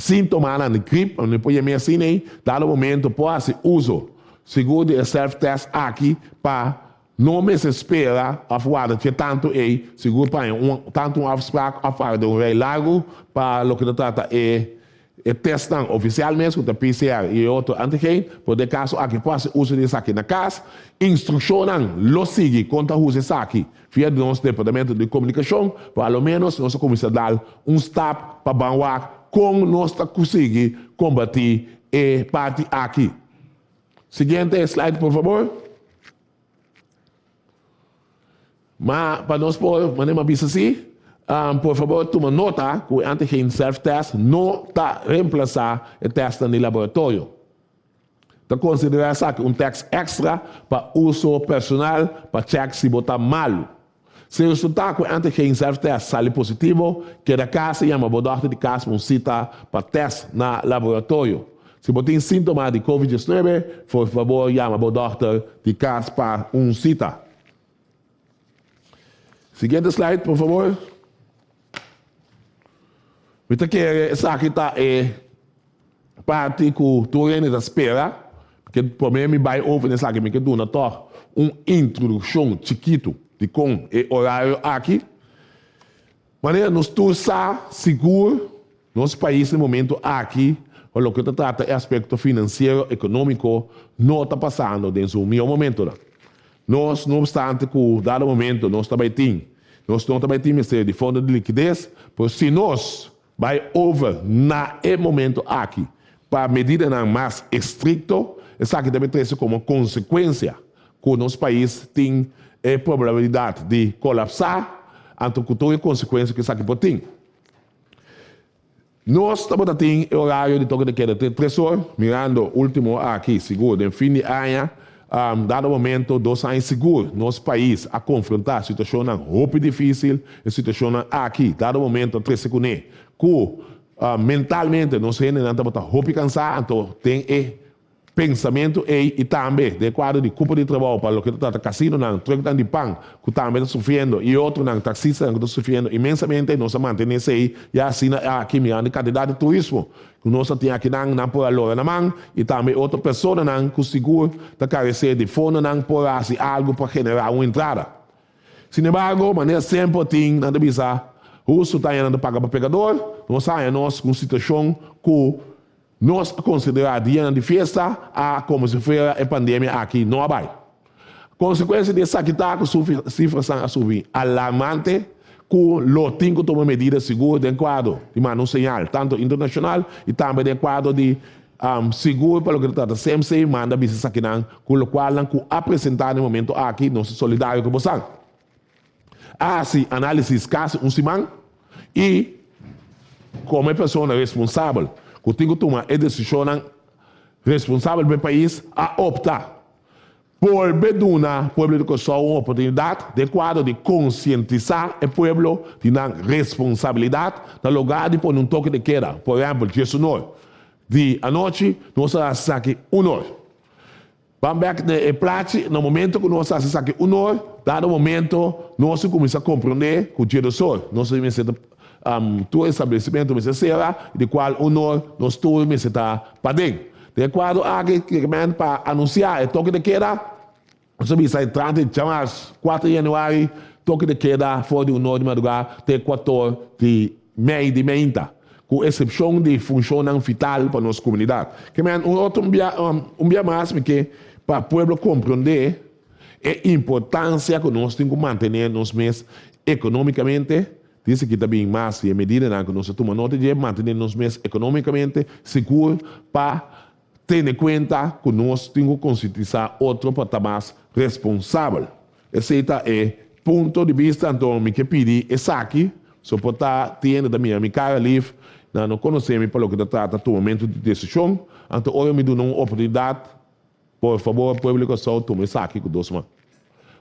Síntomanan di grip, mi por yam'é asina ei, dado momento por hasi uso sigur di e self-test aki pa no mester spera òf warda dje tantu ei, sigur pa haña un tantu un afspraak òf para den un rei largu pa loke ta trata e e testnan ofisial mes ku ta PCR i e otro antigen, pero den kaso aki por hasi uso di esaki na kas. Instrukshonnan lo sigui kon ta usa esaki Via di nos departamento di komunikashon, pero a lo ménos nos a kuminsá dal un stap pa ban wak kon nos ta kusigi kombatí e parti aki. Siguiente slide por fabor. Ma pa nos por, manera mi a bisa si. Por fabor tuma nota ku e antigen self-test no ta remplasá e tèstnan di laboratorio. Ta konsiderá esaki un tèst èkstra pa uso personal pa chèk si bo ta malu. Si resultá ku e antigen self-test sali positivo, keda kas i yama bo dòkter di kas pa un sita pa tèst na laboratorio. Si bo tin síntoma di covid 19, por fabor yama bo dòkter di kas pa un sita. Siguiente slide, por fabor. Mi ta kere esaki ta e parti ku tur hende ta spera. Ke promé mi bai over na esaki mi ke duna tòg un introdukshon chikitu di kon e orario aki. Manera nos tur sa sigur nos pais na e momento aki pa loke ta trata e aspekto finansiero ekonómiko no ta pasando den su mihó momentonan. Nos, no obstante ku dado momento nos ta bai tin, nos no ta bai tin mester di fondo di likides, pero si nos bai over na e momento aki pa medidanan mas estrikto, esaki ta bai trese komo konsekuensia ku nos pais tin e probabilidat di kolapsá, anto ku tur e konsekuensia ku esaki por tin. Nos tabata tin e orario di toke de keda te tres or, mirando ultimo aki sigur den fin di aña, dado momento dos aña sigur nos pais a konfrontá situashonnan hopi difísil, e situashonnan aki dado momento a trese kuné ku mentalmente nos hendenan tabata hopi kansá, anto den e Pensamentu ei i tambe den e kuadro di kupo di trabou pa loke ta trata kasinonan, trùknan di pan ku tambe ta sufriendo i otronan, taksistanan ku ta sufriendo inmensamente, nos a mantené esei ya asina aki mirando e kantidat di turismo ku nos a tin akinan, nan por a lora na man i tambe otro personanan ku sigur ta karesé di fondonan por a hasi algu pa generá un entrada. Sinembargo, manera semper tin nan ta bisa, hustu ta haña nan ta paga pa pekador, nos a haña nos ku un situashon ku Nos a konsiderá dianan di fiesta a komo si fuera e pandemia aki no a bai. Konsekuensia di esaki ta ku sifrasan a subi alarmante ku lo tin ku tuma medida sigur den kuadro di manda un señal tantu internashonal i tambe den kuadro di sigur pa loke ta trata CMC manda bisa esakinan ku lokualnan ku a presentá na e momento aki nos ta solidario ku bosan. A hasi análisis kasi un siman i komo e persona responsabel ku tin ku tuma e desishonnan responsabel pa e pais a opta bolbe duna pueblo di Kòrsou un oportunidat den kuadro di konsientisá e pueblo di nan responsabilidat na lugá di pone un toke de keda, por ehèmpel diesunor di anochi nos a hasi esaki unor. Ban bek na e plachi, na momento ku nos hasi esaki unor, dado momento nos a kuminsá komprondé ku djedosor nos mester ta tur establesimentu mester sera i di kual unor nos tur mester ta paden. Den e kuadro aki kiermen pa anunsiá e toke de keda, nos a bisa entrante djamars kuater di yanüari toke de keda for di unor di madrugá te kuator di mei di meinta, ku esepshon di funshonnan vital pa nos komunidat. Ke men un otro bia, un bia mas mi ke pa pueblo komprondé e importansia ku nos tin ku mantené nos mes ekonómikamente, dice ki ta bin mas di e medidanan ku nos a tuma nota dje, mantené nos mes ekonómikamente sigur pa tene kuenta ku nos tin ku konsientisá otro pa ta mas responsabel. Esei ta e punto di bista, anto mi ke pidi esaki, so por ta tin hende ta mira mi kara lif, nan no konosé mi pa loke ta trata tumamentu di desishon, anto ora mi duna un oportunidat, por fabor pueblo di Kòrsou tuma esaki ku dos man.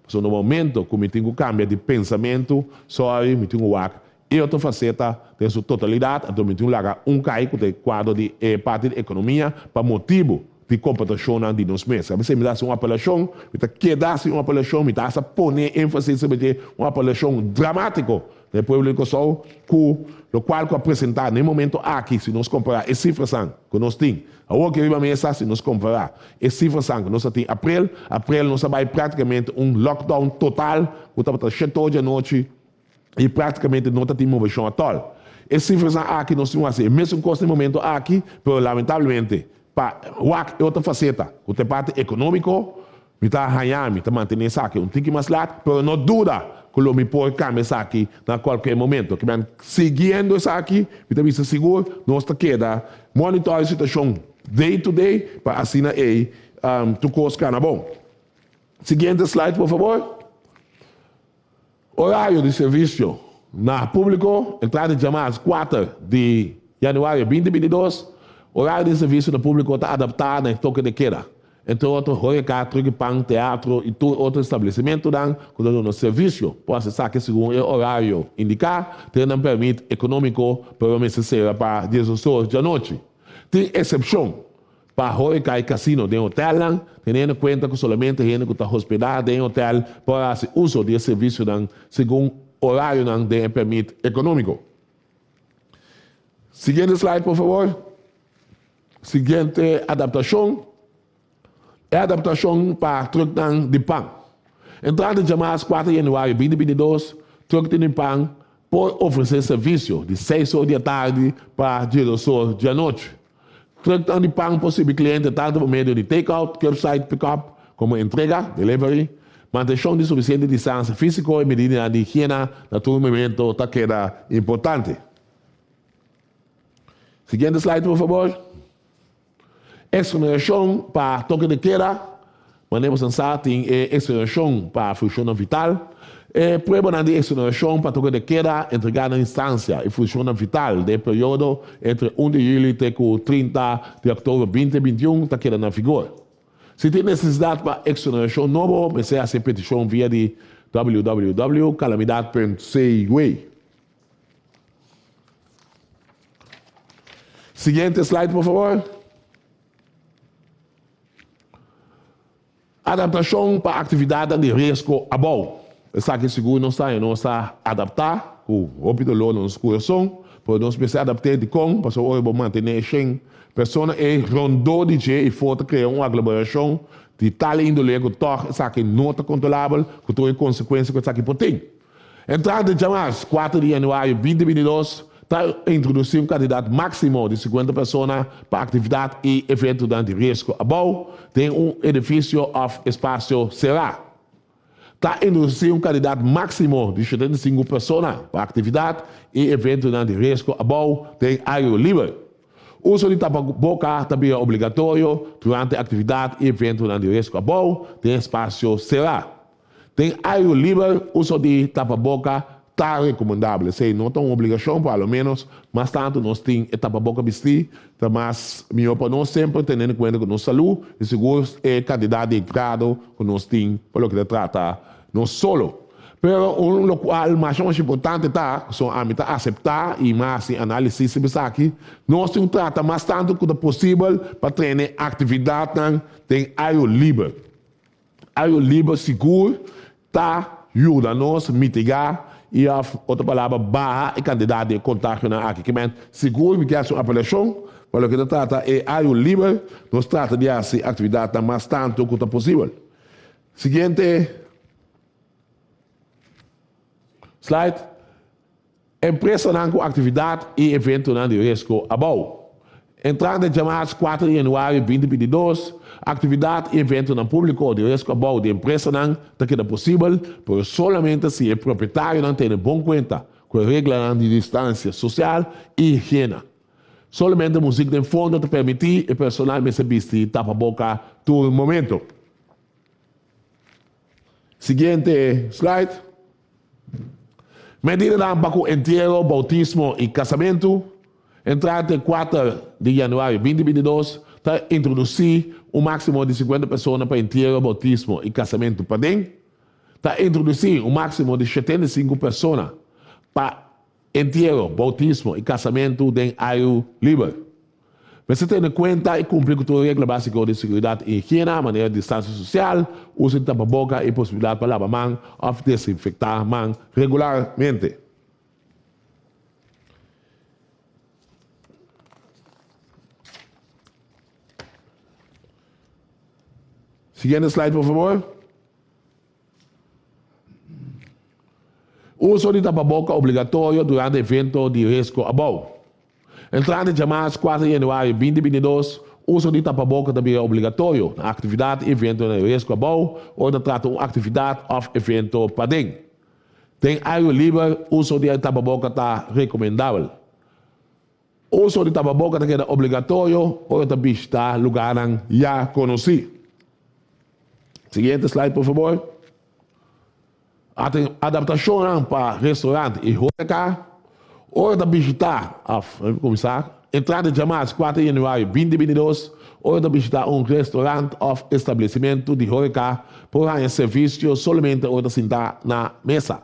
Pasobra na momento ku mi tin ku kambia di pensamentu, sorry, mi tin ku wak e otro faseta den su totalidat, anto mi tin ku laga un kai ku ta e kuadro di e parti di ekonomia pa motibu di komportashonnan di nos mes. Abesei mi ta hasi un apelashon, mi ta keda hasi un apelashon, mi ta hasta pone énfasis riba dje, un apelashon dramátiko na e pueblo di Kòrsou ku lokual ku a presentá na e momento aki, si nos kompará e sifrasan ku nos tin awor aki riba mesa, si nos kompará e sifrasan ku nos a tin aprel, aprel nos a bai práktikamente un lockdown total ku tabata shete di anochi, i práktikamente no ta tin moveshon atòl. E sifranan aki nos tin wak hasi e mesun kos na e momento aki, pero lamentablemente pa wak e otro faseta ku ta e parti ekonómiko, mi ta haña mi ta mantené esaki un tiki mas lat, pero no duda ku lo mi por kambia esaki na kualke momento. Kimen siguiendo esaki mi ta bisa sigur nos ta keda monitor e situashon day to day pa asina ei tur kos kana bon. Siguiente slide por fabor. Orario di servisio. na públiko, entrada djamars 4 di yanüari 2022, orario di servisio na públiko ta adaptá na e toke de keda. Entre otro, horeca, truck di pan, teatro i tur otro establesimentunan ku ta duna servisio por hasi esaki segun e orario indiká den nan pèrmit ekonómiko, pero mester sera pa diesdos or djanochi. Tin eksepshon pa horeca i kasino den hotelnan, teniendo kuenta ku solamente hende ku ta hospedá den e hotel por hasi uso di e servisionan segun orarionan den e pèrmit ekonómiko. Siguiente slide por favor. Siguiente adaptashon, E adaptashon pa trùknan di pan. Entrante djamas 4 yanüari 2022, trùknan di pan por ofresé servisio di seis or di atardi pa diesdos or di anochi. Trùknan di pan por sirbi kliente tantu pa medio di take-out, curbside pick-up, komo entrega, delivery. Mantenshon di sufisiente distansia físiko i medidanan di higiena na tur momento ta keda importante. Siguiente slide por favor. Exonerashon pa toke de keda, Manera boso sa tin e exonerashon pa funshonnan vital. E pruebanan di exonerashon pa toke de keda entregá na instansia i funshonnan vital den e periodo entre un di yüli te ku 30 di òktober 2021 ta keda na vigor. Si tin nesesidat pa exonerashon nobo mester hasi e petishon via di www.calamidad.cw. Siguiente slide, por favor. Adaptashon pa aktividatnan di riesgo abou. Esaki sigur nos ta nos ta adaptá ku hopi dolor na nos kurason, pero nos mester adapt'é dikon? Pasobra ora bo mantené e shen persona ei rondó di dje i for ta krea un aglomerashon di tal índole ku tòg esaki no ta kontrolabel ku tur e konsekuensia ku esaki por tin. Entrante djamars, 4 di yanüari 2022, ta introdusí un kantidat máksimo di 50 persona pa aktividat i eventonan di riesgo abou den un edifisio òf espasio será. Ta introdusí un kantidat máksimo di 75 persona pa aktividat i eventonan di riesgo abou den airu liber. Uso di tapaboka ta bira obligatorio durante aktividat i eventonan di riesgo abou den espasio será. Den airu liber, uso di tapaboka ta rekomendabel. Esei no ta un obligashon, pero a lo ménos mas tantu nos tin e tapaboka bistí, ta mas mihó pa nos, semper teniendo kuenta ku nos salú i sigur e kantidat di grado ku nos tin pa loke ta trata nos solo. Pero un lokual masha masha importante ta, so ami ta aseptá i mi a hasi análisis riba esaki, nos tin ku trata mas tantu ku ta posibel pa trene aktividatnan den airu liber. Algo liber sigur ta yuda nos mitigá i òf otro palabra baha e kantidat di e kontagionan aki. Ke men sigur mi ke hasi un apelashon pa loke ta trata e algo liber nos trata di hasi aktividatnan mas tantu ku ta posibel. Siguiente slide. Empresanan ku aktividat i eventonan di riesgo abou. Entrante djamars 4 di yanüari 2022, aktividat i eventonan públiko di riesgo abou di empresanan ta keda posibel, pero solamente si e propietarionan tene bon kuenta ku e reglanan di distansia sosial i higiena. Solamente muzik den fondo ta permití, e personal mester bisti tapaboka tur momento. Siguiente slide. Medidanan pa ku entiero, boutismo i kasamentu, Entrante 4 di yanüari 2022 ta introdusí un máksimo di 50 persona pa entiero, boutismo i kasamentu paden. Ta introdusí un máksimo di 75 persona pa entiero, boutismo i kasamentu den airu liber. Mester tene kuenta i kumpli ku tur regla básiko di seguridat i higiena, manera distansia sosial, uso di tapaboka i posibilidat pa laba man òf desinfektá man regularmente. Siguiente slide por fabor. Uso di tapaboka obligatorio durante evento di riesgo abou. Entrante djamars 4 di januari 2022, uso di tapaboka ta bira obligatorio na aktividat i eventonan di riesgo abou ora ta trata un aktividat òf evento paden. Den airu liber, uso di tapaboka ta rekomendabel. Uso di tapaboka ta keda obligatorio ora ta bishita lugarnan ya konosí. Siguiente slide por fabor. Adaptashonnan pa restaurant i horeca. Ora ta bishitá òf, laat mi kuminsá, entrante djamars kuater yanüari 2022, ora ta bishitá un restaurant òf establesimentu di horeca por haña servisio solamente ora ta sintá na mesa.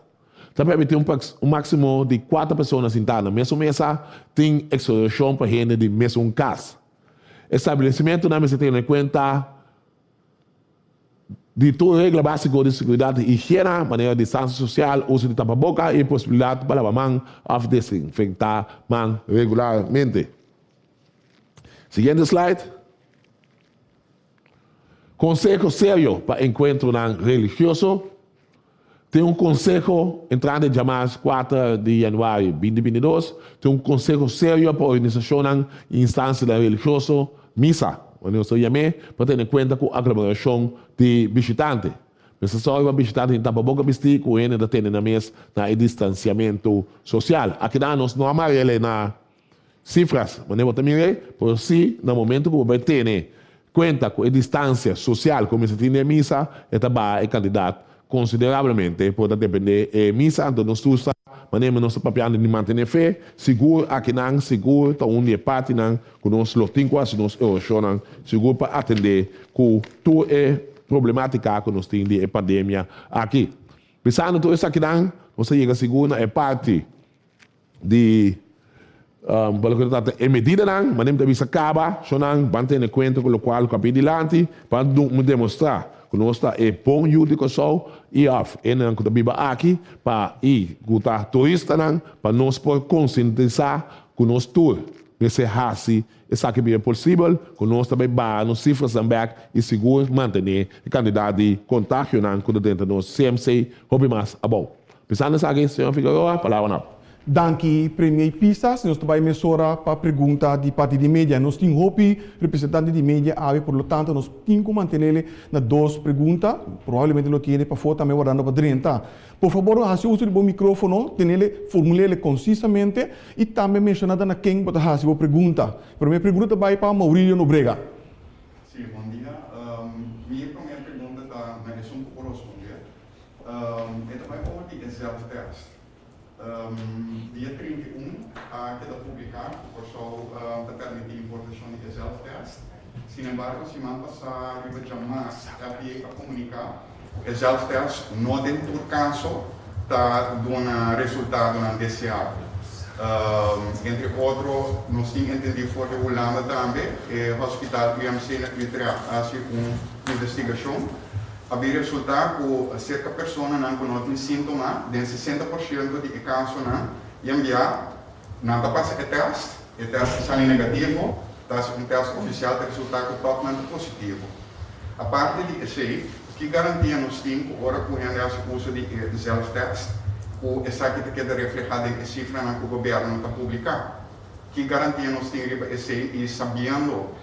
Ta permití un máksimo di kuater persona sintá na mesun mesa, tin eksklushon pa hende di mesun kas. Establesimentunan mester tene kuenta di tur regla básiko di seguridat i higiena, manera distansia sosial, uso di tapaboka i posibilidat pa laba man òf desinfektá man regularmente. Siguiente slide. Konseho serio pa enkuentronan religioso. Tin un konseho, entrante djamars 4 di yanüari 2022, tin un konseho serio pa organisashonnan i instansianan religioso, misa, manera nos ta yam'é, pa tene kuenta ku aglomerashon di bishitante. Mester sòru pa bishitante tin tapaboka bistí ku hende ta tene nan mes na e distansiamentu sosial. Akinan nos no a mar'el na sifras, manera bo ta mir'é, pero sí na momentu ku bo bai tene kuenta ku e distansia sosial ku mester tin den misa, e ta baha e kantidat konsiderablemente. Por ta dependé e misa, anto nos tur sa manera nos ta papiando di mantené fe, sigur akinan sigur ta un di e partinan ku nos lo tin ku hasi nos orashonnan sigur pa atendé ku tur e problematika ku nos tin di e pandemia aki. Bisando tur esakinan, nos ta yega sigur na e parti di pa loke ta trata e medidanan, manera mi ta bisa kaba, shonnan ban tene kuenta ku lokual ku a bin dilanti pa demostrá ku nos ta e bon yu di Kòrsou i òf hendenan ku ta biba aki pa i ku ta turistanan pa nos por konsientisá ku nos tur mester hasi esaki bira posibel ku nos ta bai baha nos sifrasnan bèk i sigur mantené e kantidat di kontagionan ku ta drenta nos CMC hopi mas abou. Pensando esaki, señor Figueroa, palabra na bo. Danki Premier Pisas. Nos ta bai mesora pa pregunta di parti di media. Nos tin hopi representante di media awe, por lo tanto nos tin ku mantenele na dos pregunta. Probablemente lo tin hende pafó tambe wardando pa drenta. Por fabor hasi uso di bo microfono, tenele, formulele consisamente y tambe menciona ta na ken bo ta hasi bo pregunta. Prome pregunta ta bai pa Maurilio Nobrega. Sí, bon dia. Mi prome pregunta ta na esun ku por rosponde. E ta bai over di e zelftest. Dia 31 a keda publiká ku Kòrsou ta permití importashon di e zelftest. Sinembargo, siman pasá riba djamas FDA a komuniká ku e zelftest no den tur kaso ta duna resultadonan deseabel. Entre otro, nos tin entendí for di Hulanda tambe e hospital UMC na Utrecht a hasi un investigashon. A bin resultá ku serka personanan ku no tin síntoma, den 60% di e kasonan yambiá nan ta pasa e tèst, e tèst ta sali negativo, ta hasi un tèst ofisial ta resultá ku tòg nan ta positivo. Aparte di esei, ki garantia nos tin ku ora ku hende hasi uso di e zelftèst ku esaki ta keda reflehá den e sifranan ku gobièrnu ta publiká? Ki garantia nos tin riba esei i sabiendo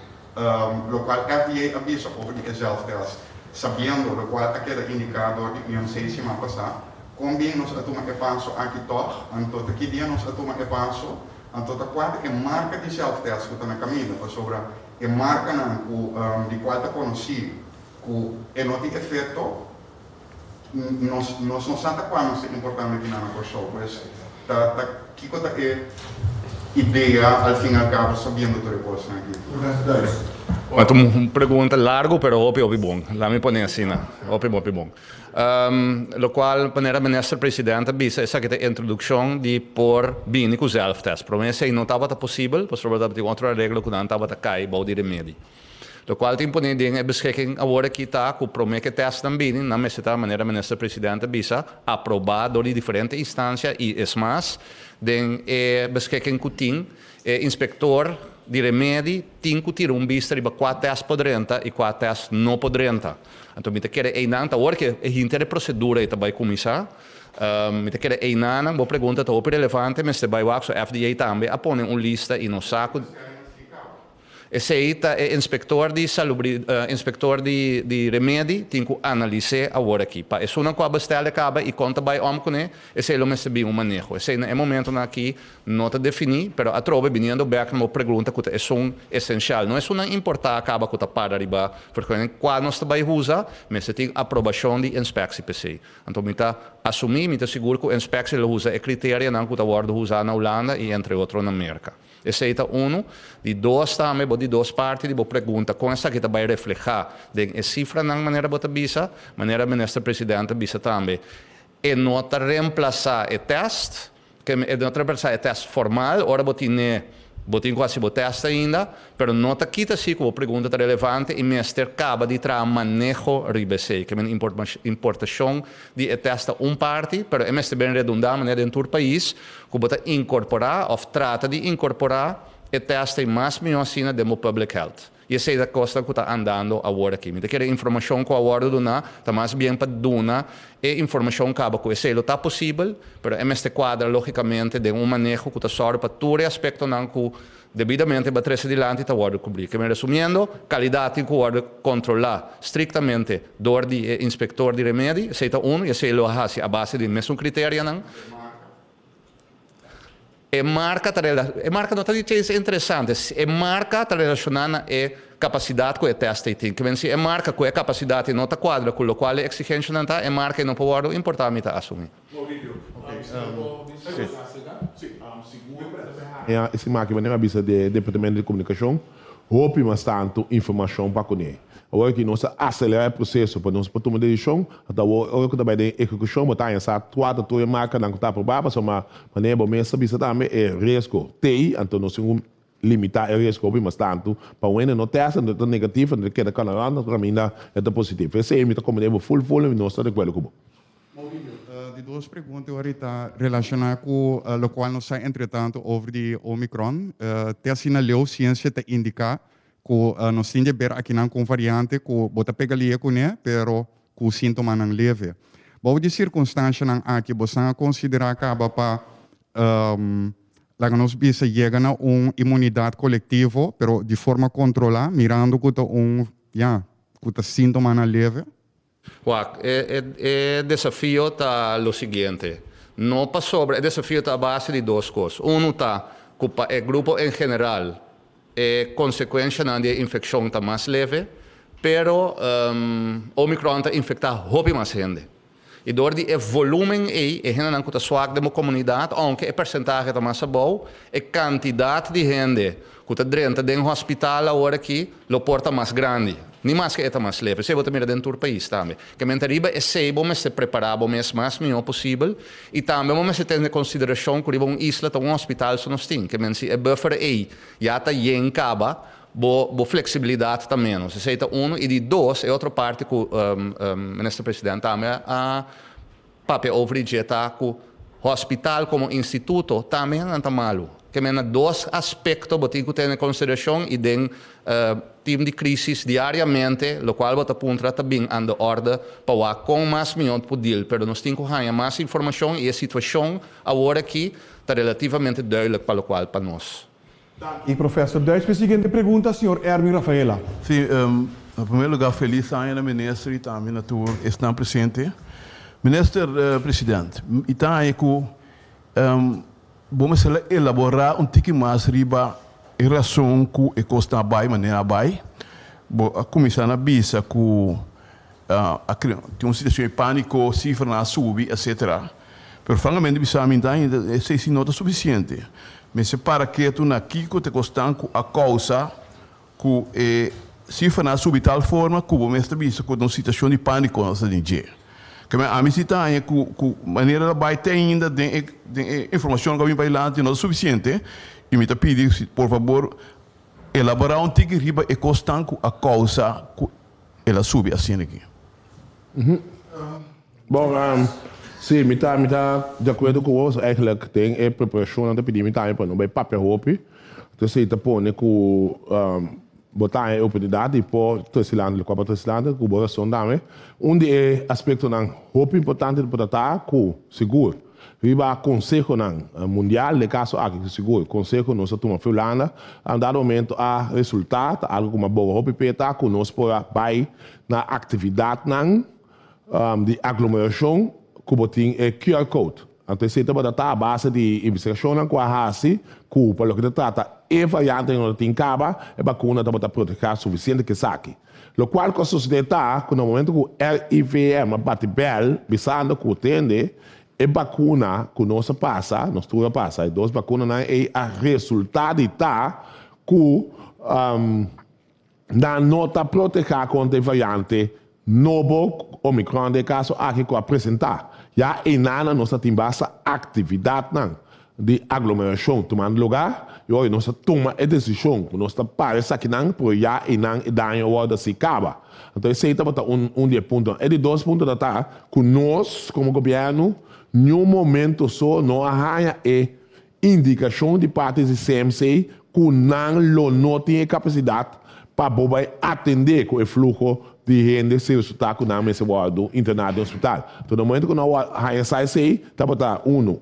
Lokual FDA a bisa over di e zelftest, sabiendo lokual a keda indiká dor di UMC siman pasá, kon bien nos a tuma e paso aki tòg? Anto ta ki dia nos a tuma e paso? Anto ta kua ta e marka di zelftest ku ta na kaminda? Pasobra e markanan ku di kual ta konosí ku e no tin efekto, nos nos no sa ta kua nos ta importando kinan na Kòrsou. Pues ta ta kiko ta e idea al fin al kabo sabiendo tur e kosnan aki? Bon, ta un pregunta largu pero hopi hopi bon. Laat mi pone asina. Hopi hopi bon. Lokual manera Minister President a bisa esaki ta introdukshon di por bini ku zelftest. Prome esei no tabata posibel pasobra tabatin otro areglo ku nan tabata kai bou di remedi. Lokual tin pone den e beschikking awor aki ta ku prome ku e testnan bini, nan mester ta, manera Minister President a bisa, aprobá dor di diferente instansia i es mas, den e beschikking ku tin, e inspektor di remedi tin ku tira un bista riba kua test por drenta i kua test no por drenta. Anto mi ta kere einan ta awor ku e hinter e prosedura ei ta bai kuminsá. Mi ta kere einanan, bo pregunta ta hopi relevante, mester bai wak, so FDA tambe a pone un lista i nos sa ku. Esei ta e inspektor di salubri inspektor di di remedi tin ku analis'é awor aki. Pa esunnan ku a bestel e kaba i kon ta bai om kuné, esei lo mester bin un maneho. Esei na e momentonan aki no ta definí, pero atrobe biniendo bèk na bo pregunta ku ta esun esenshal. No esunnan importá kaba ku ta para riba vergunning kua nos ta bai usa, mester tin aprobashon di inspeksie p'esei. Anto mi ta. asumí, mi ta sigur ku inspektie lo usa e kriterianan ku ta wòrdu usá na Hulanda i entre otro na Merka. Esei ta unu. Di dos tambe, bo di dos parti di bo pregunta, kon esaki ta bai reflehá den e sifranan manera bo ta bisa? Manera Minister President a bisa tambe, e no ta remplasá e tèst, ke e no ta remplasá e tèst formal, ora bo tine, bo tin ku hasi bo tèst ainda, pero no ta kita si ku bo pregunta ta relevante i mester kaba di traha maneho riba esei. Ke men importashon di e tèst ta un parti, pero e mester ben redundá manera den tur pais ku bo ta inkorporá òf trata di inkorporá e tèst ei mas mihó asina den bo public health. I esei ta kosnan ku ta andando awor aki. Mi ta kere informashon ku a wòrdu duná ta mas bien pa duna e informashon kaba ku esei lo ta posibel, pero e mester kuadra lógikamente den un maneho ku ta sòru pa tur e aspektonan ku Debidamente ba trese dilanti ta wòrdu kubrí. Ke men resumiendo, kalidat tin ku wòrdu kontrolá striktamente dor di e inspektor di remedi, esei ta unu i esei lo a hasi a base di mesun kriterianan. E marka ta rela, e marka no ta di chens interesante, e marka ta relashoná na e kapasidat ku e tèst ei tin. Ke men si e marka ku e kapasidat ei no ta kuadra ku lokual e eksigenshanan ta, e marka ei no por wòrdu importá, mi ta asumí. E siman aki manera a bisa di e Departamento di Komunikashon hopi mas tantu informashon pa kuné. Awor ki nos a aselerá e proseso pa nos por tuma desishon, ata awor ora ku ta bai den ehekushon bo ta haña sa tua ta tur e markanan ku ta aprobá pasobra manera bo mes a bisa tambe e riesgo t'ei anto nos tin ku limitá e riesgo hopi mas tantu pa un hende no tèst anto e ta negativo anto e keda kana rònt anto kaminda e ta positivo. Esei mi ta komprendé bo ful ful i nos ta di akuerdo ku bo. Maurilio, di dos pregunta ora ta relaciona cu locual nos sa entretanto over di Omicron. Te asina leu ciencia ta indica cu nos tin di ber akinan cu un variante cu bo ta pega lie cune pero cu sintomanan leve. Bou di circunstancianan aki bosan a considera caba pa laga nos bisa yega na un inmunidad colectivo pero di forma controla mirando cu ta un ya cu ta sintomanan leve? Wak, e e desafio ta lo siguiente, no pasobra e desafio ta a base di dos kos. Unu ta ku pa e grupo en general e konsekuenshanan di e infekshon ta mas leve, pero Omicron ta infektá hopi mas hende. I dor di e volúmen ei, e hendenan ku ta swak den bo komunidat, ounke e persentahe ta mas abou, e kantidat di hende ku ta drenta den hospital awor aki lo por ta mas grandi, ni maske e ta mas leve. Esei bo ta mira den tur pais tambe. Ke men ta riba esei bo mester prepará bo mes mas mihó posibel i tambe bo mester tene konsiderashon ku riba un isla ta un hospital so nos tin. Ke men si e buffer ei ya ta yen kaba, bo bo fleksibilidat ta ménos. Esei ta unu. I di dos, e otro parti ku Minister President tambe a Papia over di dje ta ku hospital komo instituto tambe nan ta malu. Ke men na dos aspekto bo tin ku tene konsiderashon i den team di krisis diariamente lokual bo ta puntra ta bin aan de orde pa wak kon mas mihó por deal pero nos tin ku haña mas informashon i e situashon awor aki ta relativamente duidelijk pa lokual pa nos. Danki Professor Duits. Mi siguiente pregunta señor Erwin Rafaela. Sí, na primer lugar felis aña na minister y tambe na tur esnan presente. Minister President, mi ta haña cu bo mester la elabora un tiki mas riba e rason cu e cosnan a bay manera a bay. Bo a cuminsa na bisa cu a crea tin un situacion di panico, cifranan a subi, etcetera. Pero francamente bisa mi ta ainda esey si no ta suficiente. Mester para ketu na kico ta e cosnan cu a causa cu e cifranan a subi tal forma cu bo mes ta bisa cu ta un situacion di panico nos ta den dje. Keme ami si ta haña cu cu manera ta bay te ainda den e den e informacion cu a bin pa dilanti no ta suficiente y mi ta pidi si por fabor elabora un tiki riba e cosnan cu a causa cu el a subi asina aki. Bon, si, mi ta, mi ta di akuerdo ku bo. Eigenlijk den e preparashonnan ta pidi mi tambe pa no bai papia hopi. Entonces ei ta pone ku bo ta haña e oportunidat di por trese lanta lokual por trese lanta, ku bo rason tambe. Un di e aspektonan hopi importante por ta ta ku sigur riba konsehonan mundial, den e kaso aki ku sigur konseho nos a tuma for Hulanda, a un dado momento a resultá ta algu ku mi a boga hopi p'e ta ku nos por a bai na aktividatnan di aglomerashon ku bo tin e QR code. Anto esei tabata ta a base di investigashonnan ku a hasi ku pa loke ta trata e variante ku no tin kaba, e bakuna tabata protehá sufisiente ku esaki. Lokual ku a sosodé ta ku na momento ku RIVM a bati bèl bisando ku tende e bakuna ku nos a pasa, nos tur a pasa, e dos bakunanan ei a resultá di ta ku Nan no ta protehá kontra e variante nobo, Omicron den e kaso aki, ku a presentá. Ya einanan nos ta tin basta aktividatnan di aglomerashon tumando lugá i ora nos a tuma e desishon ku nos ta para esakinan, pero ya einan e daño a wòrdu hasi kaba. Anto esei tabata un un di e puntonan. E di dos punto ta ta ku nos komo gobièrnu niun momento so no a haña e Indikashon di parti di CMC ku nan lo no tin e kapasidat pa bo bai atendé ku e fluho di hende si resultá ku nan mester wòrdu interná den hospital. Anto na momento ku nan a haña sa esei, tabata unu,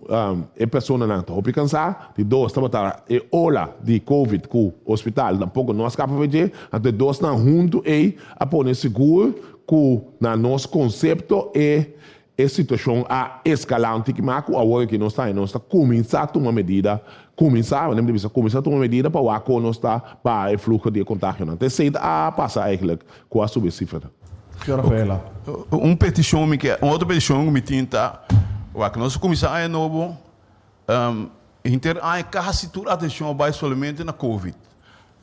e personanan ta hopi kansá, di dos, tabata e ola di covid ku hospital tampoko no a skapa pa dje, anto e dosnan huntu ei a pone sigur ku na nos konsepto e E situashon a eskalá un tiki mas ku awor aki nos ta i nos ta kuminsá tuma medida, kuminsá, wanneer mi ta bisa kuminsá tuma medida pa wak kon nos ta baha e fluho di e kontagionan. Ta esei ta a pasa eigentlik ku a subi e sifranan. Señor Rafaela. Un petishon mi ke, un otro petishon ku mi tin ta wak nos a kuminsá aña nobo, henter aña kasi tur atenshon a bai solamente na covid.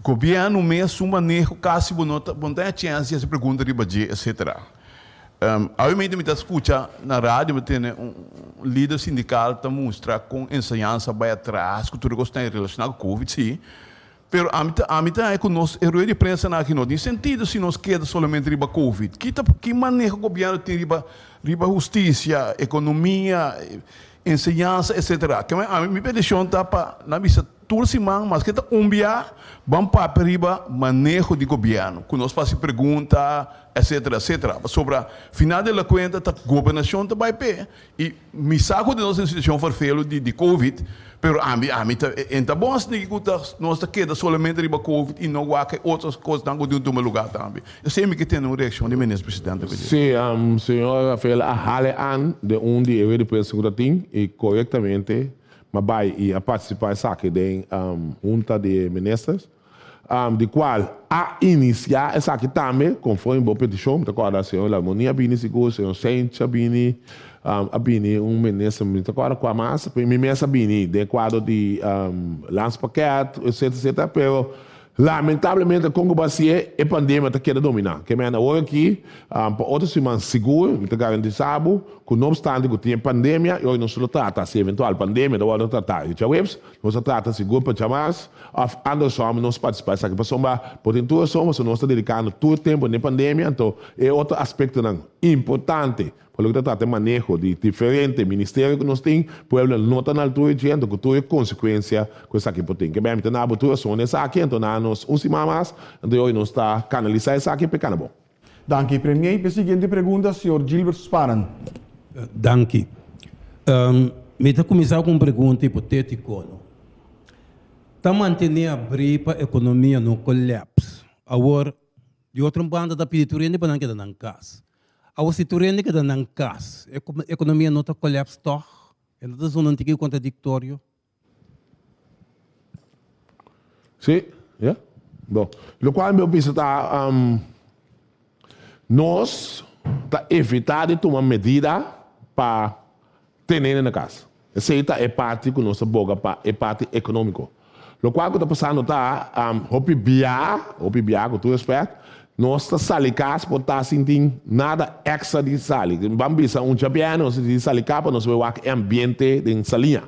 Gobièrnu mes su maneho kasi bo no ta bo no ta haña chèns di hasi pregunta riba dje etcetera. Obviamente mi ta skucha na radio mi tene un lider sindikal ta mustra kon enseñansa bai atras ku tur e kosnan relashoná ku covid si, pero ami ta ami ta haña ku nos e rueda di prensanan aki no tin sentido si nos keda solamente riba covid. Ki ta ki maneho gobièrnu tin riba riba hustisia, ekonomia, enseñansa etcetera. Keme ami mi petishon ta pa nan bisa Tur siman, maske ta un bia, ban papia riba maneho di gobièrnu, ku nos por hasi pregunta, etcetera, etcetera. Pasobra final de la kuenta ta gobernashon ta bai p'e i mi sa ku nos den situashon ferfelu di di covid, pero ami ami ta e ta bon asina ku ta nos ta keda solamente riba covid i no wak e otro kosnan ku tin tuma lugá tambe. Esei mi ke tene un reakshon di Minister Presidente pa dje. Sí, señor Rafael a hale an den un di e rueda di prensa ku ta tin i korektamente Ma bai i a partisipá esaki den Hunta di Ministers, di kual a inisiá esaki tambe konforme bo petishon. Mi ta kòrda señor Larmonie a bini sigur, señor Sench a bini, a bini un minister, mi ta kòrda kua mas, mi mes a bini den kuadro di Landspakket, etcetera, etcetera, pero Lamentablemente kon ku bo hasié e pandemia ta keda dominá. Ke mende awor aki pa otro siman sigur mi ta garantisa bo ku no opstante ku tin e pandemia i ora nos lo trata si eventual pandemia ta wòrdu tratá e djaweps nos ta trata sigur pa djamars òf andersom nos partisipá esaki pasobra bo tin tur rason pasobra nos ta dedikando tur tempu na e pandemia anto e otro aspektonan importante Pa loke ta trata e maneho di diferente ministerio ku nos tin, pueblo no ta na altura dje, anto ku tur e konsekuensia ku esaki por tin. Ke bèn mi ta na bo tur rason esaki, anto na nos un siman mas, anto yoy nos ta kanalisá esaki pa e kana bon. Danki, Premier. P'e siguiente pregunta, señor Gilbert Sparen. Danki. Mi ta kuminsá ku un pregunta hipotétiko, no. Ta mantené abrí pa ekonomia no kolèps. Awor, di otro banda ta pidi tur hende pa nan keda nan kas. Awor si tur hende keda nan kas, e ekonomia no ta kolèps tòg? E no ta zona un tiki kontradiktorio? Sí, ya. Bon, lokual mi por bisa ta, nos ta evitá di tuma medida pa tene hende na kas. Esei ta e parti ku nos ta boga pa e parti ekonómiko. Lokual ku ta pasando ta, hopi bia, hopi bia ku tur respèt, nos ta sali kas por ta sin tin nada èkstra di sali. Ban bisa un djabièrnè nos ta di sali kas pa nos bai wak e ambiente den Saliña.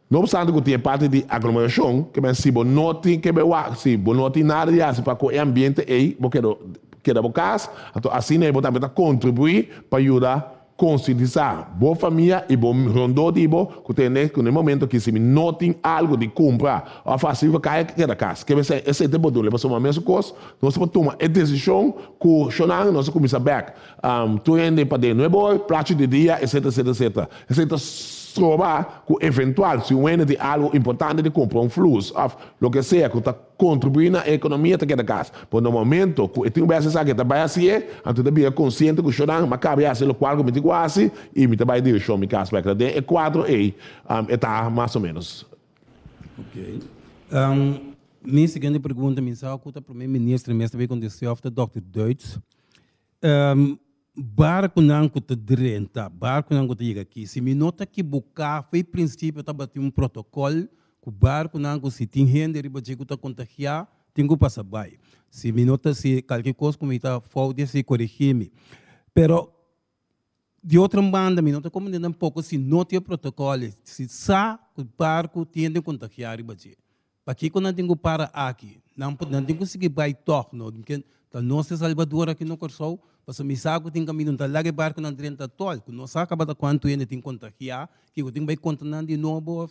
No opstante ku tin e parti di aglomerashon, ke men si bo no tin ke bai wak, si bo no tin nada di hasi pa ku e ambiente ei, bo keda keda bo kas, anto asina ei bo tambe ta kontribuí pa yuda Konsientisá bo famia i bo rondó di bo ku tende ku na e momento aki si mi no tin algu di kumpra òf hasi riba kaya keda kas. Ke mester esei ta bodule pasobra mesun kos nos por tuma e desishon ku shonnan nos a kuminsá bèk tur hende paden nuebe or, plachi di dia etcetera etcetera etcetera. Esei ta. stroba ku eventual si un hende tin algu importante di kumpra, un flus òf loke sea ku ta kontribuí na e ekonomia ta keda kas. Pero na momento ku e tin un bes esaki e ta bai hasié, anto e ta bira konsiente ku shornan, m'a kaba di hasi lokual ku mi tin ku hasi i mi ta bai direkshon mi kas bèk. Ta den e kuadro ei e ta mas o ménos. Ok. Mi siguiente pregunta, mi sa ku ta Prome Minister mes ta bai kontest'é òf ta Dòkter Duits. Barkunan ku ta drenta, barkunan ku ta yega aki, si mi no ta kibuká, fo'i prinsipio tabatin un protokòl ku barkunan ku si tin hende riba dje ku ta kontagiá, tin ku pasa bai. Si mi no ta, si kalke kos ku mi ta fout di hasi, korigí mi. Pero di otro banda mi no ta komprendé tampoko si no tin e protokòl, si sa ku barku tin hende kontagiá riba dje. Pakiko nan tin ku para aki? Nan por nan tin ku sigui bai tòg no? Ken ta nos e Salbador aki na Kòrsou? Pasobra mi sa ku tin kaminda no ta laga e barkunan drenta tòl, ku no sa kaba ta kuantu hende tin kontagiá, kiko tin bai konta nan di nobo?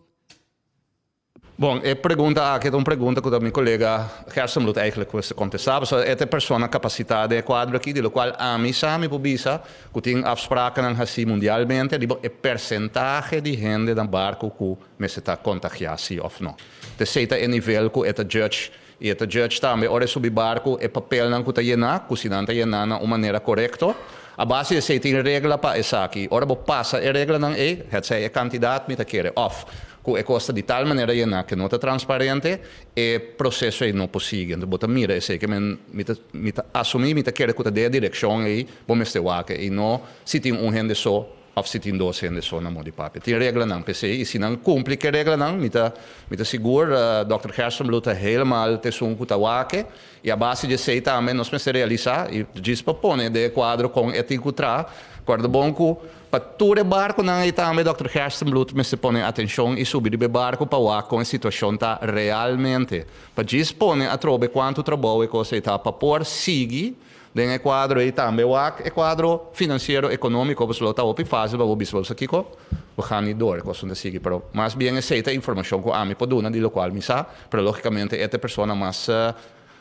Bon, e pregunta aki ta un pregunta ku ta mi kolega Gerstenbluth eigenlijk mester kontestá, pasobra e ta e persona kapasitá den e kuadro aki, di lokual ami sa mi por bisa ku tin afsprakennan hasí mundialmente riba e persentahe di hende na barku ku mester ta kontagiá si òf no. T'esei ta e nivel ku e ta judge i e ta judge tambe ora e subi barku e papelnan ku ta yená ku si nan ta yená na un manera korekto. A base di esei tin regla pa esaki. Ora bo pasa e reglanan ei, hetsei e kantidat mi ta kere òf ku e kos ta di tal manera yená ku no ta transparente, e proseso ei no por sigui. Enton bo ta mira esei ke men mi ta mi ta asumí mi ta kere ku ta den e direkshon ei bo mester wak i no si tin un hende so. Of si tin dos hende so na modi papia. Tin reglanan p'esei i si nan kumpli ku e reglanan mi ta mi ta sigur Dòkter Gerstenbluth ta helemaal t'esun ku ta wak i a base di esei tambe nos mester realisá i djis pa pone den e kuadro kon e tin ku traha. Kòrda bon ku pa tur e barkunan ei tambe Dòkter Gerstenbluth mester pone atenshon i subi riba e barku pa wak kon e situashon ta realmente pa djis pone atrobe kuantu trabou e kos ei ta pa por sigui Den e kuadro ei tambe wak e kuadro finansiero ekonómiko pasobra lo ta hopi fásil pa bo bisa bo sa kiko bo gaan ni door e kos ta sigui pero mas bien esei ta informashon ku ami por duna di lokual mi sa pero lógikamente e ta e persona mas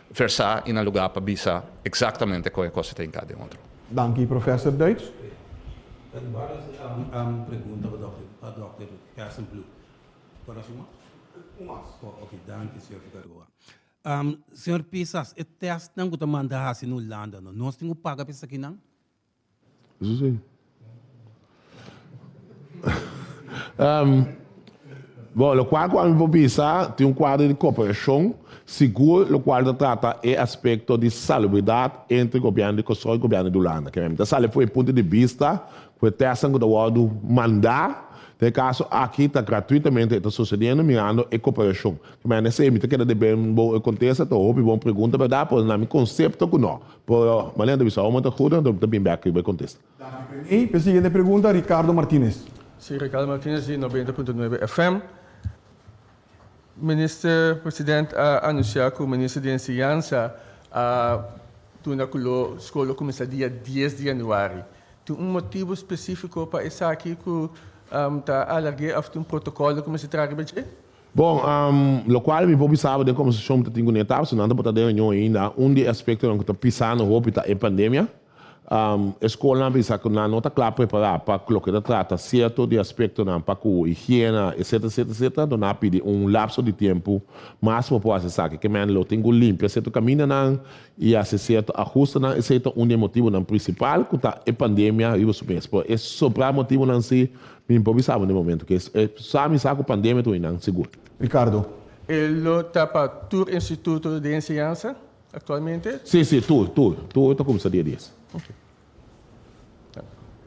versá i na lugá pa bisa eksaktamente kon e kos ta hinká den otro. Danki Professor Duits. Un pregunta pa Dòkter Gerstenbluth. Por hasi un mas? Un mas. Oké, danki señor Figueroa. Señor Pisas, e testnan ku ta manda hasi na Hulanda no, nos tin ku paga pa esakinan? Eso si. Bon, lokual ku ami por bisa, tin un kuadro di koperashon sigur lokual ta trata e aspekto di salubridat entre gobièrnu di Kòrsou i gobièrnu di Hulanda. Ke mi ta sali for e punto di bista ku e testnan ku ta wòrdu mandá den e kaso aki ta gratuitamente e ta sosediendo mirando e koperashon. Mene esei mi ta keda de ben bo e kontesta ta hopi bon pregunta berdad pero na mi konsepto ku no pero manera ta bisa ome ta goed anto mi ta bin bek riba e kontesta. Danki Rene. P'e siguiente pregunta Ricardo Martinez. Si, Ricardo Martinez di 90.9 FM. Minister President a anuncia cu Minister di Enseñansa a duna cu lo scol lo cuminsa dia dies di januari. Tin un motibo specifico pa esaki cu ta alargue of tin un protocolo cu mester traha riba dje? Bon, lokual mi por bisa bo den kombersashon mi ta tin ku Neta, pasobra nan ta por ta den reunion ainda, un di e aspektonan ku ta pisa nos hopi ta e pandemia. E skolnan a bisa ku nan no ta kla prepará pa loke ta trata sierto di aspektonan pa ku higiena, etsetera, etsetera, etsetera. Anto nan a pidi un lapso di tempu mas pa por hasi esaki. Ke men lo tin ku limpia sierto kamindanan i hasi sierto ahustenan. Esei ta un di e motibunan prinsipal ku ta e pandemia riba su mes. Pero e sobrá motibunan si Mi por bisa bo den momento ke e sa mi sa ku pandemia ta uni nan sigur. Ricardo. E lo ta pa tur instituto di enseñansa aktualmente? Si, si, tur, tur, tur ta kumsa dia dies. Ok.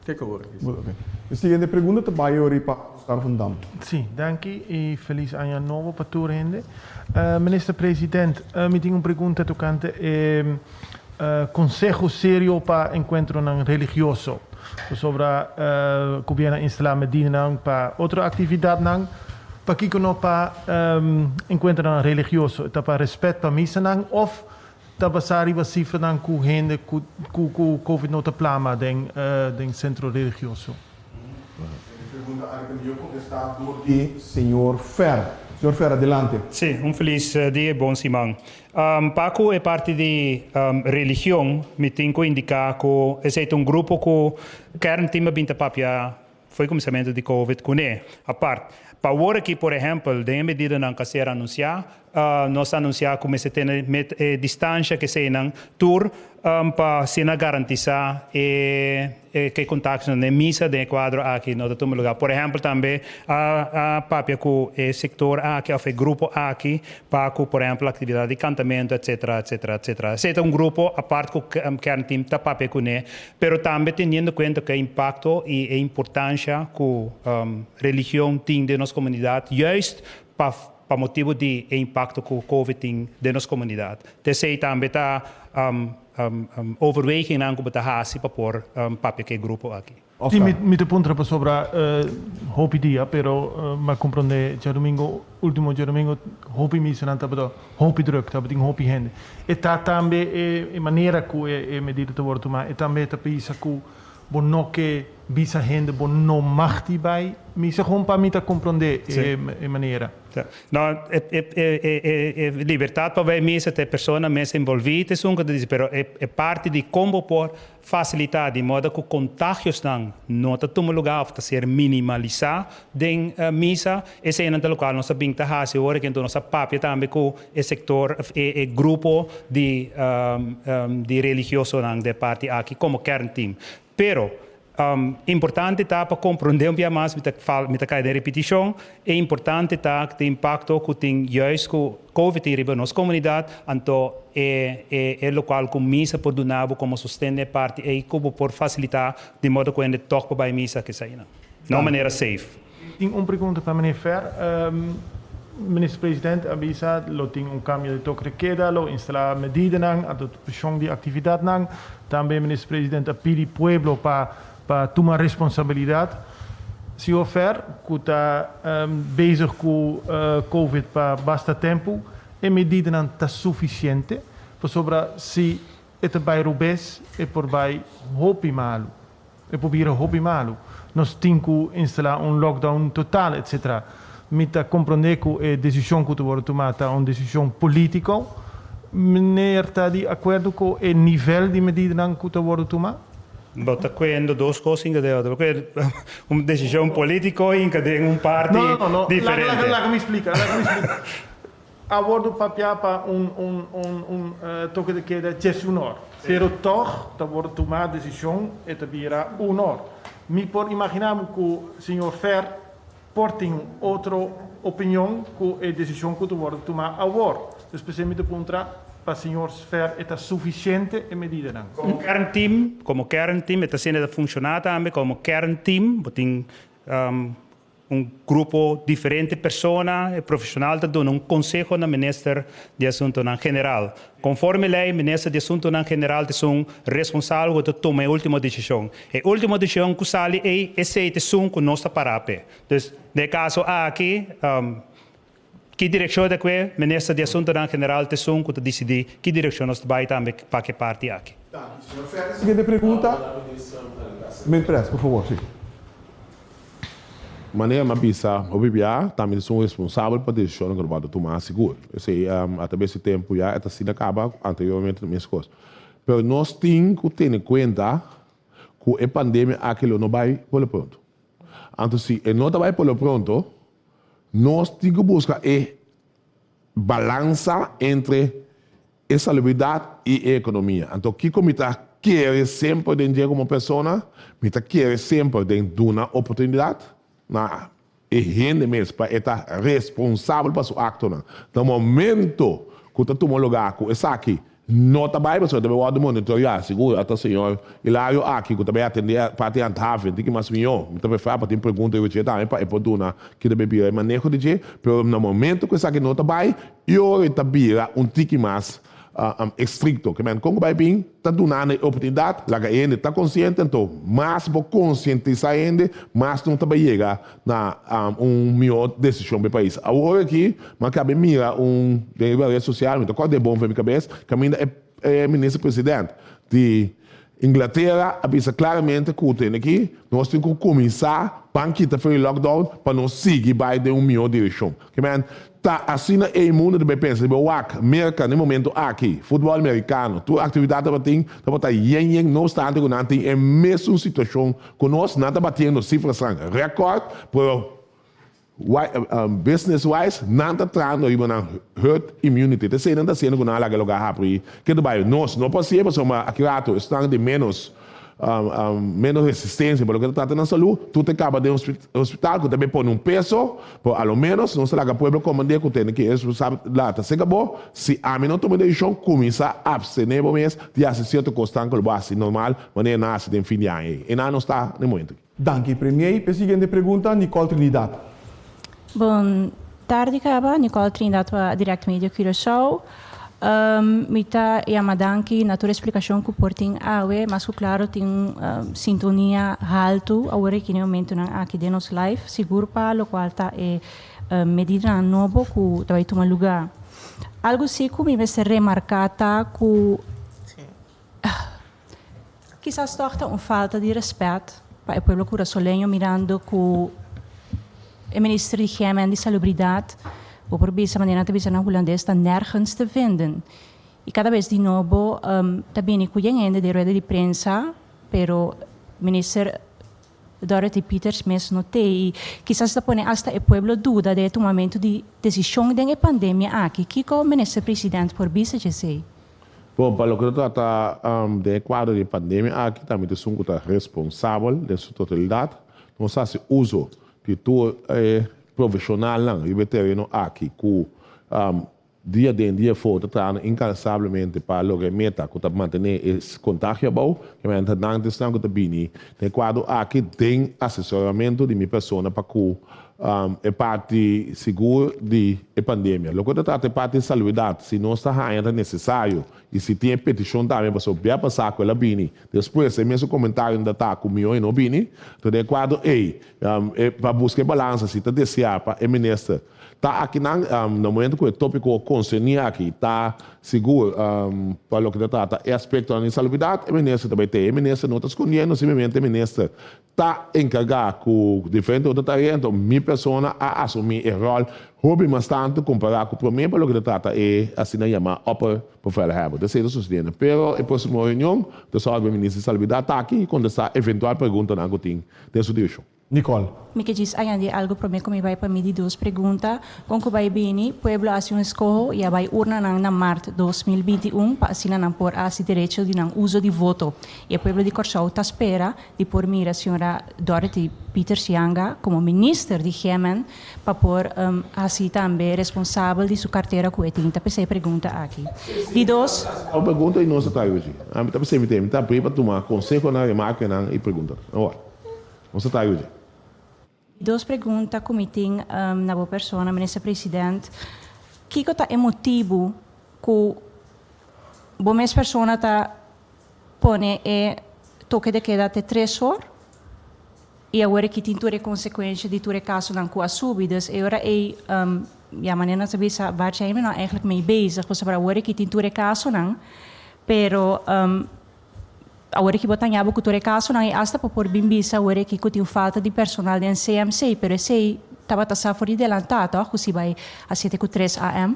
Te kobor aki. Ok. E siguiente pregunta ta bai ori pa Oscar van Dam. Si, danki i felis aña nobo pa tur hende. Minister President, mi tin un pregunta tokante e Conseho serio pa encuentronan religioso. Pasobra gobierno a instala medidanan pa otro actividadnan, pakico no pa encuentronan religioso? Ta pa respet pa misanan of ta basa riba cifranan cu hende cu cu covid no ta plama den den centro religioso? E pregunta aki ta mihó kontestá dor di señor Fer. Señor Fer, adelante. Sí, un felis dia i bon siman. Pa ku e parti di religion mi tin ku indiká ku esei ta un grupo ku kernteam a bin ta papia. Foi kuminsamentu di Covid kuné. Apart, pa awor aki, por ehèmpel, den e medidanan ku a ser anunsiá, nos a anunsiá ku mester tene met e distansha ku eseinan tur pa asina garantisá e ku e kontaktonan den misa den e kuadro aki no ta tuma lugá. Por ehèmpel, tambe a papia ku e sektor aki òf e grupo aki pa ku, por ehèmpel, aktividat di kantamentu, etsetera, etsetera, etsetera. Esei ta un grupo apart ku kernteam ta papia kuné. Pero tambe teniendo cuenta cu e impacto y e importancia cu religion tin den nos comunidad, juist pa pa motibo di e impacto cu covid tin den nos comunidad. T'esey tambe ta overwegingnan cu bo ta haci pa por papia cu e grupo aki. Sí, mi ta puntra pasobra hopi dia, pero mi a comprende djadomingo, ultimo djadomingo, hopi misanan tabata hopi druk, tabatin hopi hende. E ta tambe e manera ku e medida ta wòrdu tumá, e tambe ta bisa ku bo no ke bisa hende bo no mag di bai misa, gewoon pa mi ta komprondé e manera. No, e libertat pa bai misa ta e persona mes envolví ta esun ku ta disi, pero e parti di kon bo por Fasilitá di moda ku kontagiosnan no ta tuma lugá òf ta ser minimalisá den misa. Eseinan ta lokual nos a bin ta hasi ora ku nos a papia tambe ku e sektor òf e grupo di di religiosonan den e parti aki komo kernteam. Pero importante ta pa komprondé un bia mas, mi ta mi ta kai den ripitishon, e importante ta ku tin impakto ku tin juist ku Covid tin riba nos komunidat, anto e e e lokual ku misa por duna bo komo sosten den e parti ei ku bo por fasilitá di modo ku hende tòg por bai misa keseinan na un manera safe. Tin un pregunta pa meneer Fer. Minister President a bisa lo tin un kambio di toke de keda, lo instalá medidanan, adopshon di aktividatnan. Tambe Minister President a pidi pueblo pa pa tuma responsabilidat. Señor Fer, ku ta bezig ku Covid pa basta tempu, e medidanan ta sufisiente? Pasobra si e ta bai rubes e por bai hopi malu. E por bira hopi malu. Nos tin ku instalá un lockdown total etcetera. Mi ta komprondé ku e desishon ku ta wòrdu tumá ta un desishon polítiko. Meneer ta di akuerdo ku e nivel di medidanan ku ta wòrdu tumá? Bo ta kuendo dos kos hinka den otro. Porque un desishon polítiko hinka den un parti No, no, no. diferente. Laga, laga mi splika, laga mi splika. A wordu papiá pa un, un, un, un toke de keda djes un or. Pero tòg ta wordu tumá desishon e ta bira un or. Mi por imaginá mi ku señor Fer por tin un otro opinion ku e desishon ku ta wordu tumá awor. Dus p'esei mi ta puntra pa señor Fer e ta sufisiente e medidanan. Komo kernteam, komo kernteam e ta asina e ta funshoná tambe komo kernteam bo tin un grupo diferente persona, e profeshonal ta duna un konseho na minister di asuntunan general. Konforme lei, minister di asuntunan general ta esun responsabel ku ta tuma e ultimo desishon. E ultimo desishon ku sali ei, esei ta esun ku nos ta pará p'e. Dus, den e kaso aki, ki direkshon ta kue, minister di asuntunan general ta esun ku ta disidí ki direkshon nos ta bai tambe pa ku e parti aki. Danki, señor Ferri. Siguiente pregunta. Meneer Perez, por favor, si. Manera mi a bisa hopi bia, ta mi esun responsabel pa desishonnan ku no ta tuma sigur. Esei atrabes di tempu ya e ta asina kaba, anteriormente ta meskos. Pero nos tin ku tene kuenta ku e pandemia aki lo no bai por lo pronto. Anto si e no ta bai por lo pronto, nos tin ku buska e balansa entre e salubridat i e ekonomia. Anto kiko mi ta kere semper den dje komo persona? Mi ta kere semper den duna oportunidat na e hende mes pa e ta responsabel pa su aktonan. Na momento ku ta tuma lugá ku esaki no ta bai pasobra ta bai wòrdu monitoreá, sigur ata señor Hilario aki ku ta bai atendé parti handhaving tin ki mas mihó. Mi ta preferá pa tin pregunta riba dje tambe pa e por duna ki ta bai bira e maneho di dje, pero na momento ku esaki no ta bai, I ora e ta bira un tiki mas estricto, ke men kon ku bai bin ta duna nan e oportunidat, laga e hende ta konsiente, anto mas bo konsientisá e hende, mas nan ta bai yega na un mihó desishon pa e pais. Awor aki mi a kaba mira un den riba red sosial, mi ta kòrda e bon for mi kabes, kaminda e minister president di. Inglatera a bisa klaramente ku tene ki nos tin ku kuminsá ban kita for di lockdown pa nos sigui bai den un mihó direkshon. Ke men, ta asina ei mundu ta bai pensa. Riba wak Merka na e momento aki, futbòl merikano, tur aktividat tabatin tabata yen yen no opstante ku nan tin e mesun situashon ku nos, nan ta batiendo sifrasnan rèkòrt, pero Business wise, nan ta trahando riba nan herd immunity. Ta esei nan ta haciendo cu nan a laga e lugar habri. Ke ta bay? Nos no por hacié pasobra aki rato esnan di menos menos resistencia pa loke ta trata nan salud, tur ta caba den hospital cu ta bay pone un peso, pero a lo menos nos ta laga pueblo comprende cu tene ki responsabilidad ta cerca bo. Si ami no tuma decision, cuminsa abstene bo mes di haci cierto cosnan cu lo bo haci normal manera nan haci den fin di aña ey. Enan nos ta na e momento aki. Danki, Premier. P'e siguiente pregunta, Nicole Trinidad. Bon tardi kaba, Nicole Trinidad pa Direct Media Curaçao. Mi ta yama danki na tur e splikashon ku por tin awe. Mas ku klaro tin sintonia haltu awor aki na e momentunan aki den nos live, sigur pa lokual ta e medidanan nobo ku ta bai tuma lugá. Algu si ku mi mester remarká ta ku. Kisas tòg ta un falta di rèspèt pa e pueblo kurasoleño mirando ku e minister di GMN di Salubridat, bo por bisa manera nan ta bisa na hulandes, ta nergens te vinden. I kada bes di nobo ta bini ku yen hende den rueda di prensa, pero minister Dorothy Pieters mes no te i kisas ta pone asta e pueblo duda den e tumamentu di desishon den e pandemia aki. Kiko minister president por bisa djesei? Bon, pa loke ta trata den e kuadro di e pandemia aki, tambe ta esun ku ta responsabel den su totalidat. Nos hasi uso di tur e profeshonalnan riba e tereno aki ku dia den dia afó ta trahando inkansablemente pa logra e meta ku ta mantené e kontagio abou. Kementa nan ta esnan ku ta bini den e kuadro aki den asesoramentu di mi persona pa ku E parti sigur di e pandemia. Loke ta trata e parti di salubridat, si nos ta haña ta nesesario i si tin e petishon tambe pasobra bia pasá ku el a bini, despues e mesun komentario ta ta ku mihó e no bini. Enton den e kuadro ei, pa buska e balansa si ta deseá pa e minister ta akinan na momento ku e topiko konserní aki ta sigur pa loke ta trata e aspektonan di salubridat, e minister ta bai te. E minister no ta skondiendo, simplemente e minister ta enkargá ku diferente otro tarea, enton mi persona a asumí e ròl hopi mas tantu kompará ku promé pa loke ta trata e asina yamá opperbevelhebber. Ta esei ta susediendo. Pero e próksimo reunion ta sòrg pa e Minister di Salubridat ta aki i kontestá eventual preguntanan ku tin den su direkshon. Nicole. Mi ke djis añadí algu promé ku mi bai pa mi di dos pregunta. Kon ku bai bini, pueblo a hasi un eskoho i a bai urnanan na mart 2021 pa asina nan por a hasi derecho di nan uso di voto. I e pueblo di Kòrsou ta spera di por mira señora Dorothy Pieters Janga komo minister di GMN pa por hasi tambe responsabel di su kartera ku e tin. Ta p'esei e pregunta aki. Di dos. Un pregunta i nos ta trae hochi. Ami ta p'esei mi ta mi ta abrí pa tuma konsehonan, remarkenan i preguntanan. Awor, nos ta trae hochi. Di dos pregunta ku mi tin na bo persona, Minister President, kiko ta e motibu ku bo mes persona ta pone e toke de keda te tres or i awor aki tin tur e konsekuensha di tur e kasonan ku a subi. Dus e ora ei, ya manera nos a bisa, waar zijn we nou eigenlijk mee bezig? Pasobra awor aki tin tur e kasonan, pero awor aki bo ta haña bo ku tur e kasonan i asta bo por bin bisa awor aki ku tin falta di personal den CMC, pero esei tabata sa for di delantá tòg ku si bai a siete ku tres AM.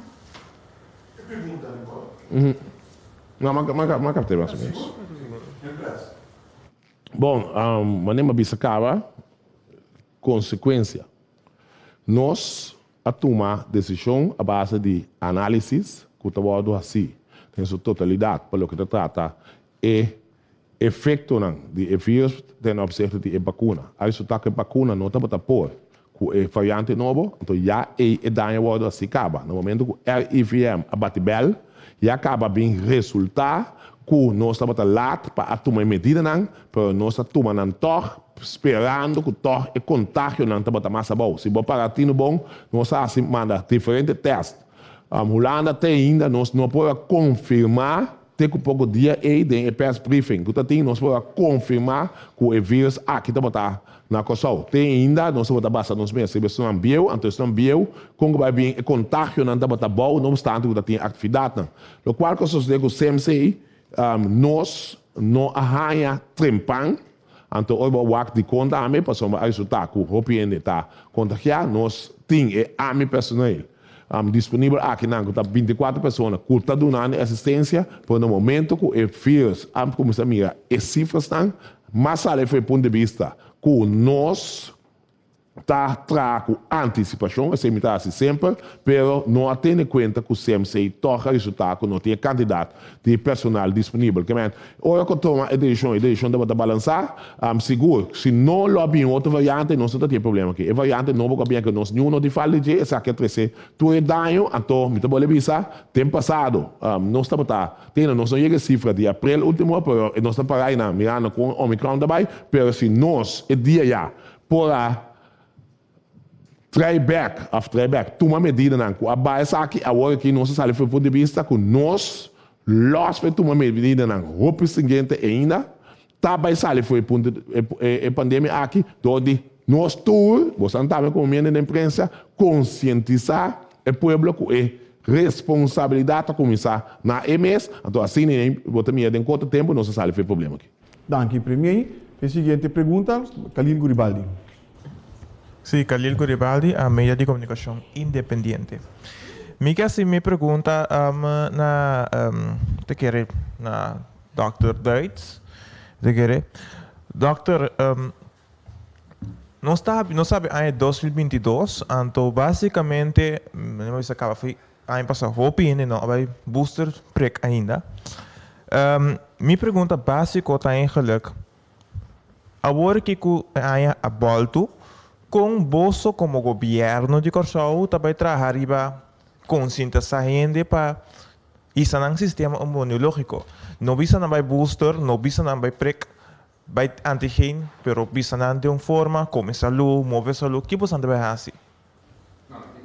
No, m'a capté mas o menos. Bon, manera m'a bisa caba, consecuencia. Nos a tuma decision a base di análisis cu ta wordo haci den su totalidad pa loke ta trata e efectonan di e virus ten opzichte di e vacuna. A resulta cu e vacuna no tabata por cu e variante nobo, anto ya ei e daño wordo haci caba. Na momento cu RIVM a bati bel, ya caba bin resulta cu nos tabata laat pa a tuma e medidanan, pero nos a tuma nan tog, sperando cu tog e contagionan tabata mas abou. Si bo para tino bon, nos a haci manda diferente test. Hulanda te ainda nos no por a confirma Te ku poko dia ei den e press briefing ku ta tin nos por a konfirmá ku e virus aki tabata na Kòrsou. Te ainda nos tabata basa nos mes riba esnan bieu, anto esnan bieu kon ku bai bin e kontagionan tabata bou no obstante ku ta tin aktividatnan. Lokual ku a sosodé ku CMC, nos. no a haña trempan, anto ora bo a wak dikon tambe, pasobra a resultá ku hopi hende ta kontagiá, nos tin e ami personeel disponibel akinan ku ta bintikuater persona ku ta dunando e asistensia, pero na momento ku e virus a kuminsá mira e sifrasnan, mas sali for e punto di bista ku nos ta traha ku antisipashon, esei mi ta hasi semper, pero no a tene kuenta ku CMC tòg a resultá ku no tin e kantidat di personal disponibel. Ke men, ora ku tuma e desishon, e desishon tabata balansá, sigur, si no lo a bin otro variante, nos no ta tin e problema aki. E variante nobo ku a bin aki, nos niun no tin falta di dje, esaki a trese tur e daño, anto mi ta bolbe bisa, den pasado nos tabata tene, nos no yega e sifra di aprel último, pero nos ta para einan mirando kon Omicron ta bai, pero si nos e dia ya Por a trai bek of trai bek, tuma medidanan ku a bai esaki, awor aki nos a sali for e punto di bista ku nos los for e tuma medidanan hopi stringente ainda, ta bai sali for e punto e pandemia aki dor di nos tur, bosan tambe komo miembro den prensa, konsientisá e pueblo ku e responsabilidat ta kuminsá na e mes, anto asina bo ta mira den korto tempu nos a sali for e problema aki. Danki, Premier. E siguiente pregunta, Khalil Guribaldi. Sí, Khalil Guribaldi, a media di komunikashon independiente. Mi ke hasi mi pregunta na ta kere na dòkter Duits, ta kere. Dòkter, nos ta nos sabi aña 2022, anto basikamente, mi a bisa kaba fi Aña pasá hopi hende no a bai booster prik ainda. Mi pregunta básiko ta eigenlijk, awor ki ku e aña a bòltu, kon boso komo gobièrnu di Kòrsou ta bai traha riba konsientisá hende pa hisa nan sistema inmunológiko? No bisa nan bai booster, no bisa nan bai prik, bai antigen, pero bisa nan den un forma, kome salú, move salú, ki boso nan ta bai hasi?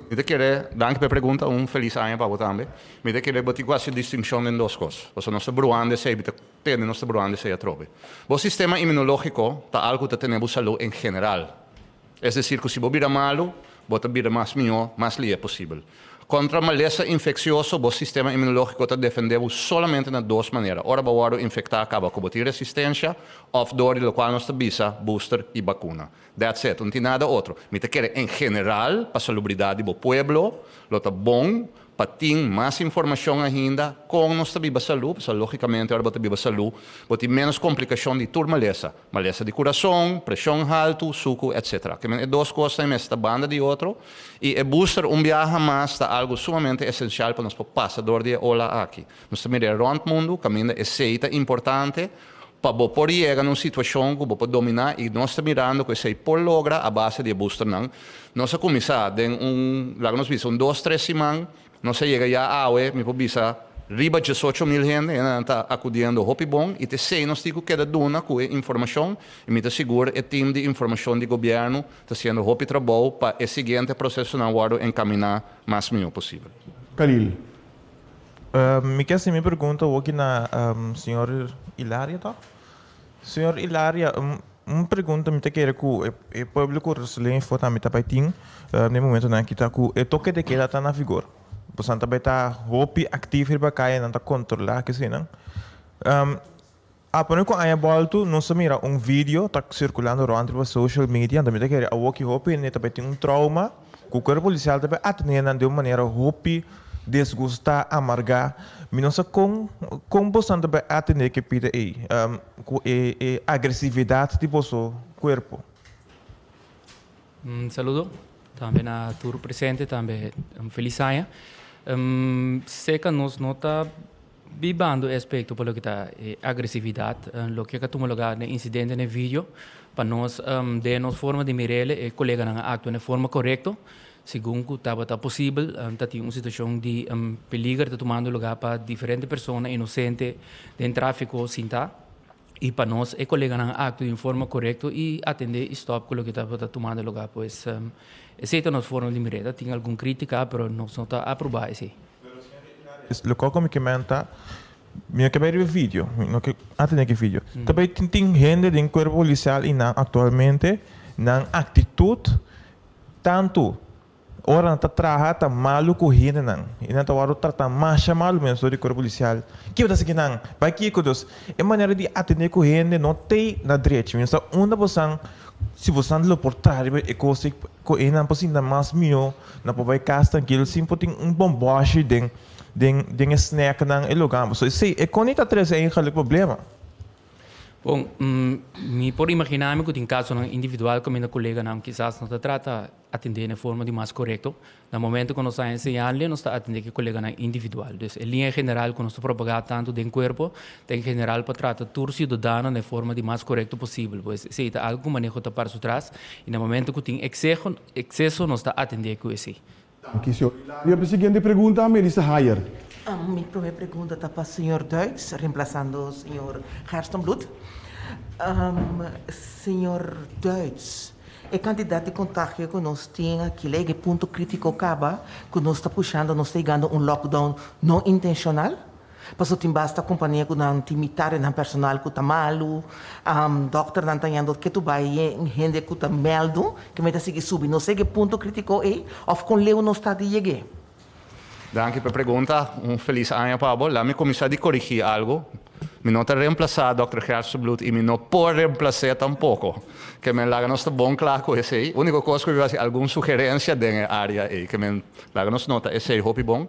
Mi ta kere, danki pa e pregunta, un felis aña pa bo tambe. Mi ta kere bo tin ku hasi distinshon den dos kos. Pasobra nos ta bruando esei, mi ta tende nos ta bruando esei atrobe. Bo sistema imunológiko ta algu ku ta tene bo salú en general. Es desir ku si bo bira malu, bo ta bira mas mihó mas lihe posibel. Kontra malesa infeksioso, bo sistema imunológiko ta defendé bo solamente na dos manera, ora bo wòrdu infektá kaba ku bo tin resistensha òf dor di lokual nos ta bisa booster i bakuna. That's it, no tin nada otro. Mi ta kere en general pa salubridad di bo pueblo lo ta bon pa tin mas informacion ainda con nos ta biba salud, pasobra logicamente ora bo ta biba salud bo tin menos complicacion di tur malesa, malesa di curason, presion haltu, sucu etc. Ke men e dos cosnan mester ta banda di otro y e booster un biaha mas ta algo sumamente esencial pa nos por pasa door di e ola aki. Nos ta mira rond mundo caminda esey ta importante. Pa bo por yega na un situashon ku bo por dominá i nos ta mirando ku esei por logra a base di e boosternan. Nos a kuminsá den un, laga nos bisa, un dos, tres siman, nos a yega ya awe, mi por bisa, riba 18.000 hende, hendenan ta akudiendo hopi bon i ta esei nos tin ku keda duna ku e informashon i mi ta sigur e tim di informashon di gobièrnu ta hasiendo hopi trabou pa e siguiente prosesonan wòrdu enkaminá mas mihó posibel. Khalil. Mi ke hasi mi pregunta awoki na señor Ilaria tok. Señor Ilaria, un pregunta mi ta kere ku e pueblo ku Roselyn for tambe ta bai tin den momentonan aki ta ku e toke de keda ta na vigor. Boso ta bai ta hopi aktif riba kaya nan ta kontrola kesinan. A pone ku aña bòltu nos a mira un video ta sirkulando rònt riba social media anto mi ta kere awoki hopi hende ta bai tin un trauma ku kuerpo polisial ta bai atendé nan den un manera hopi desgustá, amargá. Mi no sa kon kon bosonan ta bai atendé ke pida ei ku e e agresividat di boso kuerpo. Un saludo tambe na tur presente tambe un felis aña. Seca nos no ta bibando e aspecto pa loke ta e agresividad, loke a tuma lugar den incidente den video, pa nos den nos forma di mirele e coleganan a actua den forma corecto, segun cu tabata posibel ta tin un situacion di peliger ta tumando lugar pa diferente persona inocente den trafico sinta. Y pa nos e coleganan a actua den forma corecto y atende y stop cu loke tabata tumando lugar. Pues esey ta nos forma di mira. Ta tin algun critica pero nos no ta aproba esey. Loke cu mi ke menta, mi no ke bay riba video, mi no ke atende ki video. Ta bay tin tin hende den cuerpo policial y nan actualmente nan actitud tanto. Ora nan ta traha ta malu ku hendenan i nan ta wòrdu tratá masha malu mes dor di kuerpo polisial. Kiko ta hasi kinan? Bai kiko? Dus e manera di atendé ku hende no t'ei na drechi. Mi no sa unda bosan, si bosan lo por traha riba e kos ei ku hendenan por sinta mas mihó, nan por bai kas trankil sin por tin un bòmbòshi den den den e snèknan e lugá. Pasobra esei e kon ta trese eigenlijk problema. Bon, mi por imaginá mi ku tin kasonan individual kaminda koleganan kisas no ta trata atendé na e forma di mas korekto. Na momento ku nos ta enseñando nos ta atendé ku e koleganan individual. Dus e liña general ku nos ta propagá tantu den kuerpo ta en general pa trata tur siudadano na e forma di mas korekto posibel. Pues esei ta algu ku maneho ta para su tras i na momento ku tin ekseho ekseso nos ta atendé ku esei. Danki, señor Hilario. E siguiente pregunta, Melissa Hayer. Mi prome pregunta ta pa señor Duits, reemplasando señor Gerstenbluth. Señor Duits, e kantidat di kontagio ku nos tin aki lei e punto kritiko kaba ku nos ta pushando, nos ta yegando un lockdown no intenshonal? Pasobra tin basta kompania ku nan tin mitar di nan personal ku ta malu, dòkternan ta yendo ketu bai hende ku ta mèldu, ke mester sigui subi. Nos yega e punto kritiko ei òf kon leu nos ta di yeg'é? Danki pa e pregunta. Un felis aña pa bo. Laat mi kuminsá di korigí algu. Mi no ta reemplasá dòkter Gerstenbluth i mi no por reemplas'é tampoko. Ke men laga nos ta bon kla ku esei. Úniko kos ku mi por hasi algun sugerensia den e área ei. Ke men laga nos nota esei hopi bon.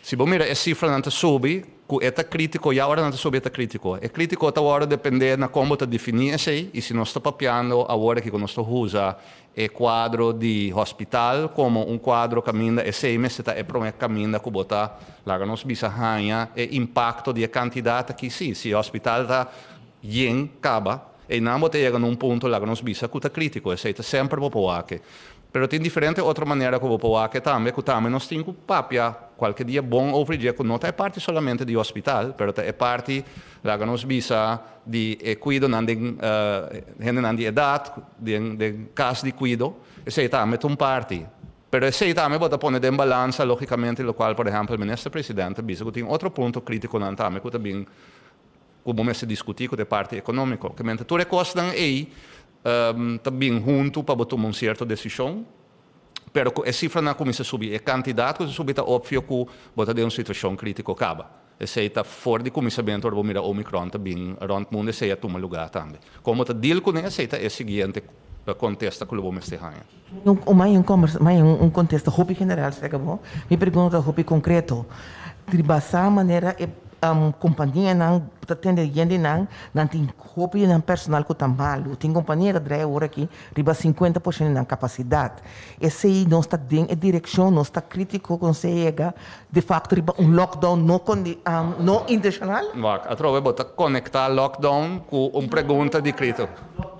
Si bo mira e sifranan ta subi, ku e ta krítiko, ya ora nan ta subi e ta krítiko. E krítiko ta wòrdu dependé na kon bo ta definí esei i si nos ta papiando awor aki ku nos ta usa e kuadro di hòspital komo un kuadro kaminda esei mester ta e promé kaminda ku bo ta laga nos bisa haña e impakto di e kantidat aki. Sí, si e hòspital ta yen kaba, einan bo ta yega na un punto laga nos bisa ku ta krítiko. Esei ta semper bo por wak. Pero tin diferente otro manera ku bo por wak e tambe, ku tambe nos tin ku papia kualke dia bon over dje ku no ta e parti solamente di hospital, pero ta e parti, laga nos bisa, di e kuidonan den hendenan di edat, den den kas di kuido, esei tambe ta un parti. Pero esei tambe bo ta pone den balansa logicamente lokual por ehempel Minister President ta bisa ku tin otro punto kritikonan tambe ku ta bin ku bo mester diskutí ku ta e parti ekonómiko. Ke mente tur e kosnan ei ta bin huntu pa bo tuma un sierto desishon, pero ku e sifranan a kuminsá subi, e kantidat ku ta subi ta opvio ku bo ta den un situashon krítiko kaba. Esei ta for di kuminsamentu ora bo mira Omicron ta bin rònt mundu, esei a tuma lugá tambe. Kon bo ta deal kuné esei ta e siguiente kontesta ku lo bo mester haña. Mai un kontesta hopi general, seka bo. Mi pregunta ta hopi konkreto. Riba sa manera e kompanianan ta tende hendenan, nan tin hopi di nan personal ku ta malu. Tin kompania ta drai awor aki riba 50% di nan kapasidat. Esei nos ta den e direkshon, nos ta kritiko ku nos a yega de fakto riba un lockdown no no intenshonal. Wak, atrobe bo ta konektá lockdown ku un pregunta di kritiko.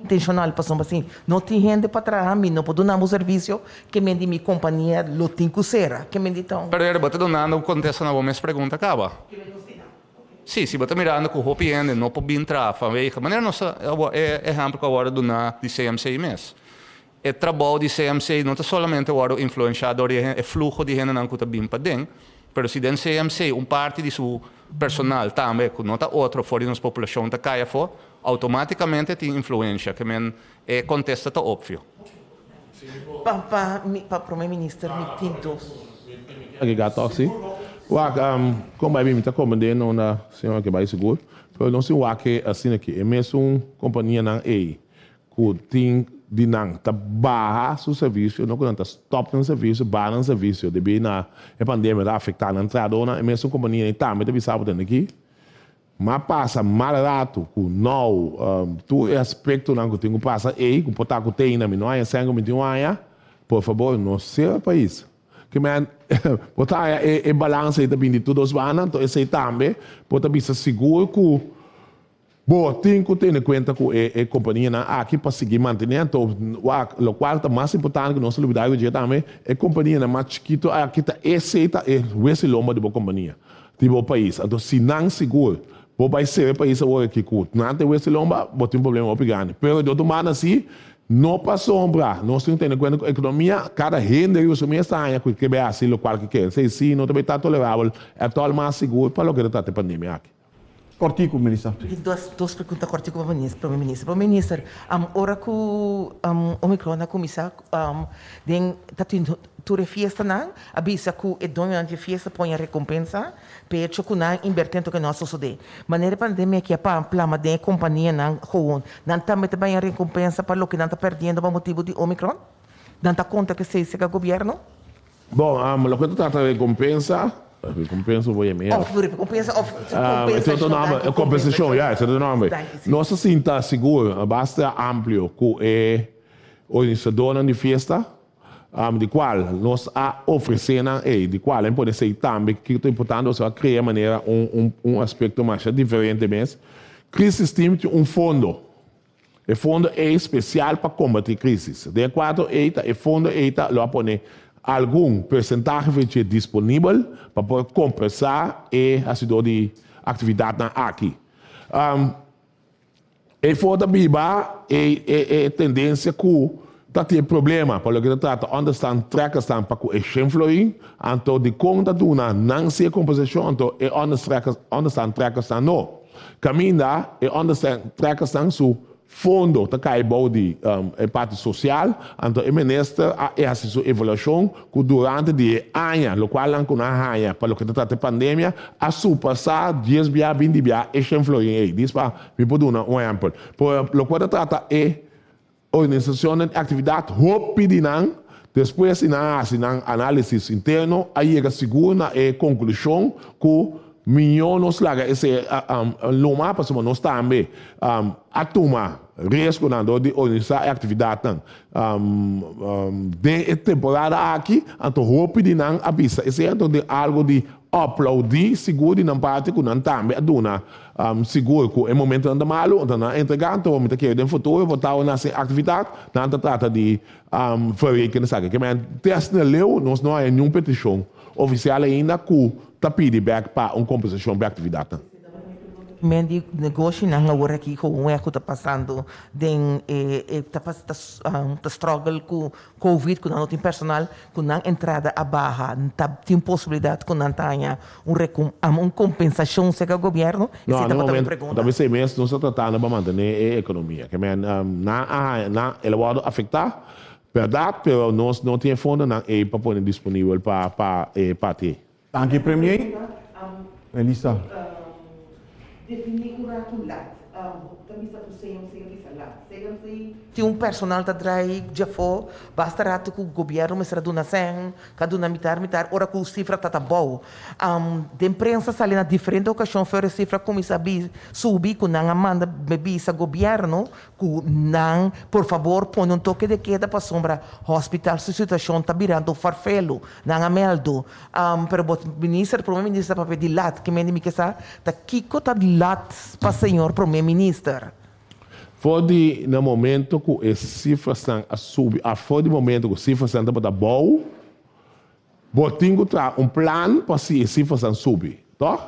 Intenshonal pasobra si no tin hende pa traha mi no por duna bo servisio ke men di mi kompania lo tin ku sera ke men di ta un. Pero ere bo ta dunando un kontesta na bo mes pregunta kaba? Si, si bo ta mirando ku hopi hende no por bin traha vanwege manera nos ta e ehèmpel ku a wòrdu duná di CMC mes. E trabou di CMC no ta solamente wòrdu influenshá dor di e fluho di hendenan ku ta bin paden, pero si den CMC un parti di su personal tambe ku no ta otro for di nos populashon ta kai afó, outomátikamente tin influensha, ke men e kontesta ta opvio. Pa pa mi pa prome minister mi tin dos. Agregá tòg si. Wak, kon bai bin mi ta komprendé no na señora ke bai sigur, pero nos tin wak e asina ki e mesun kompanianan ei ku tin di nan ta baha su servisio, no ku nan ta stòp nan servisio, baha nan servisio debí na e pandemia ta afektá nan trahadónan, e mesun kompania ei tambe ta bisa bo tende aki m'a pasa mal ratu ku nou tur e aspektonan ku tin ku pasa ei ku por ta ku tei na mi no haña sèn ku mi tin un haña, por fabor no sera pais. Ke men bo ta haña e balansa ei ta bini di tur dos banda, anto esei tambe bo ta bisa sigur ku Bo tin ku tene kuenta ku e e kompanianan aki pa sigui mantené anto wak lokual ta mas importante ku nos ta lubidá riba dje tambe e kompanianan mas chikitu aki ta esei ta e hues i lomba di bo kompania di bo pais anto si nan sigur bo bai sera e pais awor aki ku nan ta e hues i lomba bo tin problema hopi grandi pero di otro banda si no pasobra nos tin ku tene kuenta ku ekonomia kada hende riba su mes ta haña ku ke bai hasi lokual ke kere esei si no ta bai ta tolerabel ètòl mas sigur pa loke ta trata e pandemia aki. Kòrtiku, Melissa. Tin dos dos pregunta kòrtiku pa minister, prome minister. Prome minister, ora ku Omicron a kuminsá den ta tin tur e fiestanan a bisa ku e doñonan di e fiesta poña rekompensa p'e hecho ku nan inbertí anto ke no a sosodé. Manera e pandemia aki a plama den e kompanianan gewoon, nan tambe ta baña rekompensa pa loke nan ta pèrdiendo pa motibu di Omicron? Nan ta konta ku esei serka gobièrnu? Bon, loke ta trata rekompensa, rekompensa bo yama Of rekompensa of kompensashon, danki. Kompensashon, ya, esei ta e nòmber. Nos ta sinta sigur basta amplio ku e organisadornan di fiesta, di kual nos a ofresé nan ei, di kual nan pone esei tambe, kiko ta importante, nos a krea manera un un aspekto masha diferente mes. Crisis Team tin un fondo. E fondo ei spesial pa kombatí krísis. Den e kuadro ei ta e fondo ei ta lo a pone algun persentahe for dje disponibel pa por kompensá e hasidó di aktividatnan aki. Ei for ta biba e e tendensia ku ta tin problema pa loke ta trata onderstand trekkersnan pa ku e shen florin, anto dikon ta duna nan si e kompensashon anto e onderstand trekkersnan no. Kaminda e onderstandtrekkersnan su fondo ta kai bou di e parti sosial, anto e minister a e hasi su evaluashon ku durante di e aña lokual nan ku nan a haña pa loke ta trata e pandemia a surpasá dies bia binti bia e shen florin ei. Dis pa mi por duna un ehèmpel. Por lokual ta trata e organisashonnan di aktividat hopi di nan despues di nan a hasi nan análisis interno a yega sigur na e konklushon ku mihó nos laga esei luma pasobra nos tambe a tuma riesgonan dor di organisá e aktividatnan den e temporada aki. Anto hopi di nan a bisa esei anto den algu di Aplaudí sigur di nan parti ku nan tambe a duna sigur ku e momentonan ta malu, anto nan a entregá, anto mi ta kere den futuro por ta nan hasi aktividat, nan ta trata di verrekenen esaki. Ke men te asina leu nos no haña niun petishon ofisial ainda ku ta pidi bèk pa un kompensashon pa e aktividatnan. Men di negoshinan awor aki gewoon e ku ta pasando den e e ta ta struggle ku Covid ku nan no tin personal, ku nan entrada a baha, ta tin posibilidat ku nan ta haña un rekom un kompensashon serka gobièrnu? No, Esei na tabata mi momento, pregunta. ta bisei mes nos ta tratando pa mantené e ekonomia. Ke men nan a haña, nan el a wòrdu afektá, bèrdat, pero nos no tin e fondonan ei pa pone disponibel pa pa e parti ei. Danki Premier. Elisa. Definí un ratu lat. Ta bisa ku CMC a bisa lat. CMC tin un personal ta drai djafó basta ratu ku gobièrnu mester a duna sèn, ka duna mitar mitar ora ku sifra ta ta bou. Den prensa sali na diferente okashon for e sifra kuminsá subi ku nan a manda bisa gobièrnu Ku nan por fabor pone un toke de keda pasobra hospital su situacion ta birando farfelu. Nan a meldu. Pero bo minister, prome minister ta papia di lat. Ke mende mi ke sa ta kiko ta lat pa señor prome minister? For di na momento ku e sifrasnan a subi a for di momento ku sifrasnan tabata abou, bo tin ku traha un plan pa si e sifrasnan subi, tòg?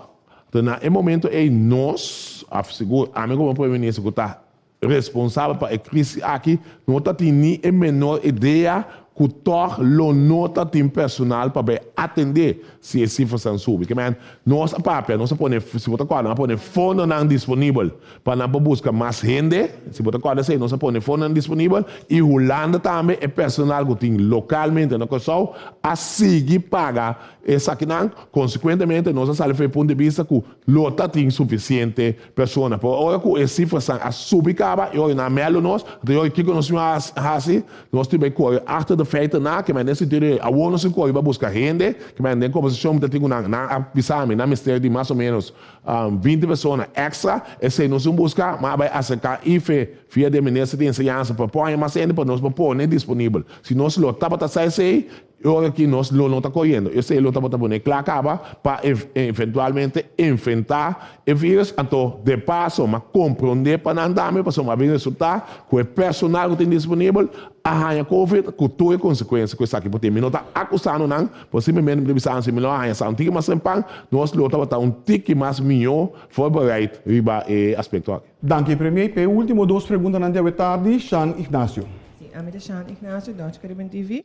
Enton na e momento ei nos, af sigur ami komo prome minister ku ta responsabel pa e krisi aki, no ta tin ni e menor idea ku tòg lo no ta tin personal pa bai atendé si e sifrasnan subi. Ke men, nos a papia, nos a pone, si bo ta kòrda, nan a pone fondonan disponibel pa nan por buska mas hende, si bo ta kòrda esei, nos a pone fondonan disponibel i Hulanda tambe e personal ku tin lokalmente na Kòrsou a sigui paga Esakinan, konsekuentemente, nos a sali for e punto di bista ku lo ta tin sufisiente persona. Pero ora ku e sifrasan a subi kaba, e ora nan a mèldu nos, anto e ora kiko nos tin a hasi? Nos tin bai kore achter de feiten na, ke men den sentido di awor nos tin kore bai buska hende, ke men den kombersashon mi ta tin ku nan, nan a bisa mi nan mester di mas o ménos 20 persona èkstra, esei nos tin buska, ma a bai aserká IFE via di e minister di enseñansa pa por haña mas hende pa nos por pone disponibel. Si nos lo tabata sa esei, E ora aki nos lo no ta koriendo. Esei lo tabata pone kla kaba pa eventualmente enfrentá e virus. Anto de paso m'a komprondé pa nan tambe pasobra m'a bin resultá ku e personal ku tin disponibel a haña covid ku tur e konsekuensia ku esaki por tin. Mi no ta akusando nan, pero simplemente mi ta bisa si mi lo a haña sa un tiki mas trempan nos lo tabata un tiki mas mihó voorbereid riba e aspekto aki. Danki Premier. P'e ultimo dos preguntanan di awe tardi, Shan Ignacio. Si, ami ta Shan Ignacio, Dutch Caribbean TV.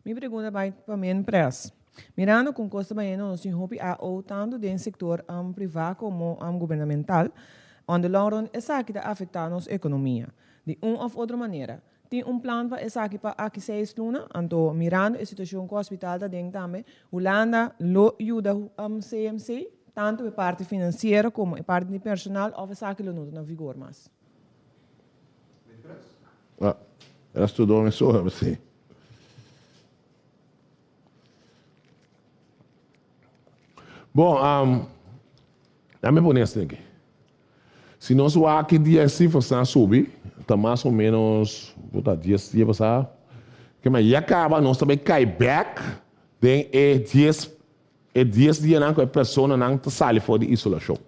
Mi pregunta bai pa Min Pres. Mirando kon kos ta bayendo nos tin hopi AO tantu den sektor privá komo gubernamental. On the long run esaki ta afektá nos ekonomia di un òf otro manera. Tin un plan pa esaki pa aki seis luna, anto mirando e situashon ku hospital ta den tambe, Hulanda lo yuda CMC tantu e parti finansiero komo e parti di personal òf esaki lo no ta na vigor mas? Ah, el a studió mesora, sí. Bon, um, dame pone esaki aki. Si nos wak ki dia e sifrasnan a subi, ta mas o ménos, por ta dies dia pasá, ke men ya kaba nos ta bai kai bèk den e dies e dies dianan ku e personanan ta sali for di isolashon.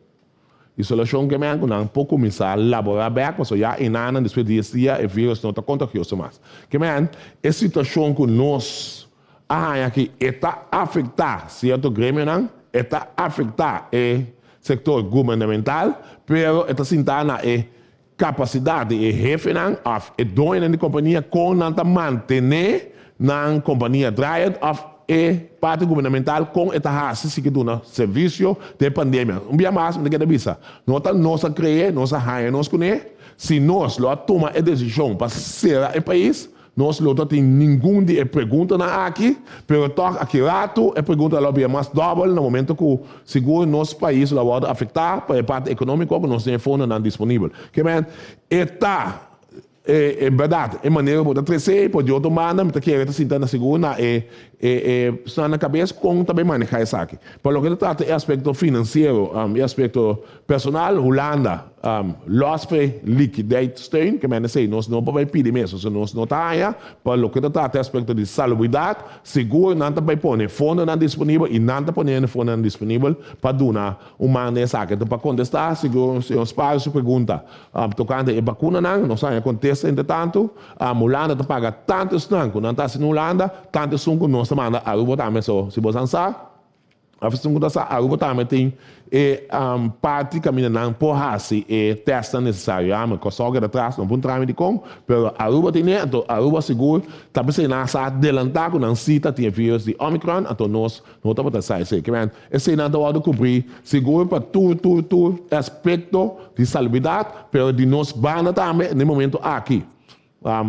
Isolashon ke men ku nan por kuminsá laborá bèk pasobra ya enanan despues di dies dia e vírùs no ta kontagioso mas. Ke men e situashon ku nos a haña ki e ta afektá sierto gremionan, e ta afektá e sektor gubernamental, pero e ta sintá na e kapasidat di e hefenan òf e doñonan di kompania kon nan ta mantené nan kompania draaiend òf e parti gubernamental kon e ta hasi si ke duna servisio den pandemia. Un bia mas mi ta keda bisa, no ta nos a kre'é, nos a haña nos kuné, si nos lo a tuma e desishon pa sera e pais, Nos lo ta tin ningun di e preguntanan aki, pero tòg aki ratu e pregunta lo bira mas dòbel na momento ku sigur nos pais lo a wòrdu afektá pa e parti ekonómiko ku nos tin e fondonan disponibel. Ke men, e ta e bèrdat e manera ku bo ta tres'é, por di otro banda mi ta kere ta sinta na sigur na e e e personanan na kabes kon ta bay manehá esaki. Pa loke ta trata e aspekto finansiero e aspekto Personal Hulanda los fe liquideitsteun, ke mende esei nos no por bai pidi mes, osea nos no ta haña, pa loke ta trata e aspekto di salubridat, sigur nan ta bai pone fondonan disponibel i nan ta poniendo fondonan disponibel pa duna un man den esaki. Enton pa kontestá sigur señor Spario su pregunta tokante e bakunanan, nos a haña kontesta entretantu, Hulanda ta paga tantu esnan ku nan ta hasi na Hulanda, tantu esun ku nos ta manda Aruba tambe, so si boso a sa. Esun ku ta sa Aruba tambe tin e parti kaminda nan por hasi e tèstnan nesesario. Ya, mi Kòrsou keda tras, no por un trami dikon, pero Aruba tin e, anto Aruba sigur ta p'esei nan a sa adelantá ku nan sita tin e vírùs di Omicron, anto nos no tabata sa esei. Ke men, eseinan ta wòrdu kubrí sigur pa tur tur tur aspekto di salubridat, pero di nos banda tambe na e momento aki.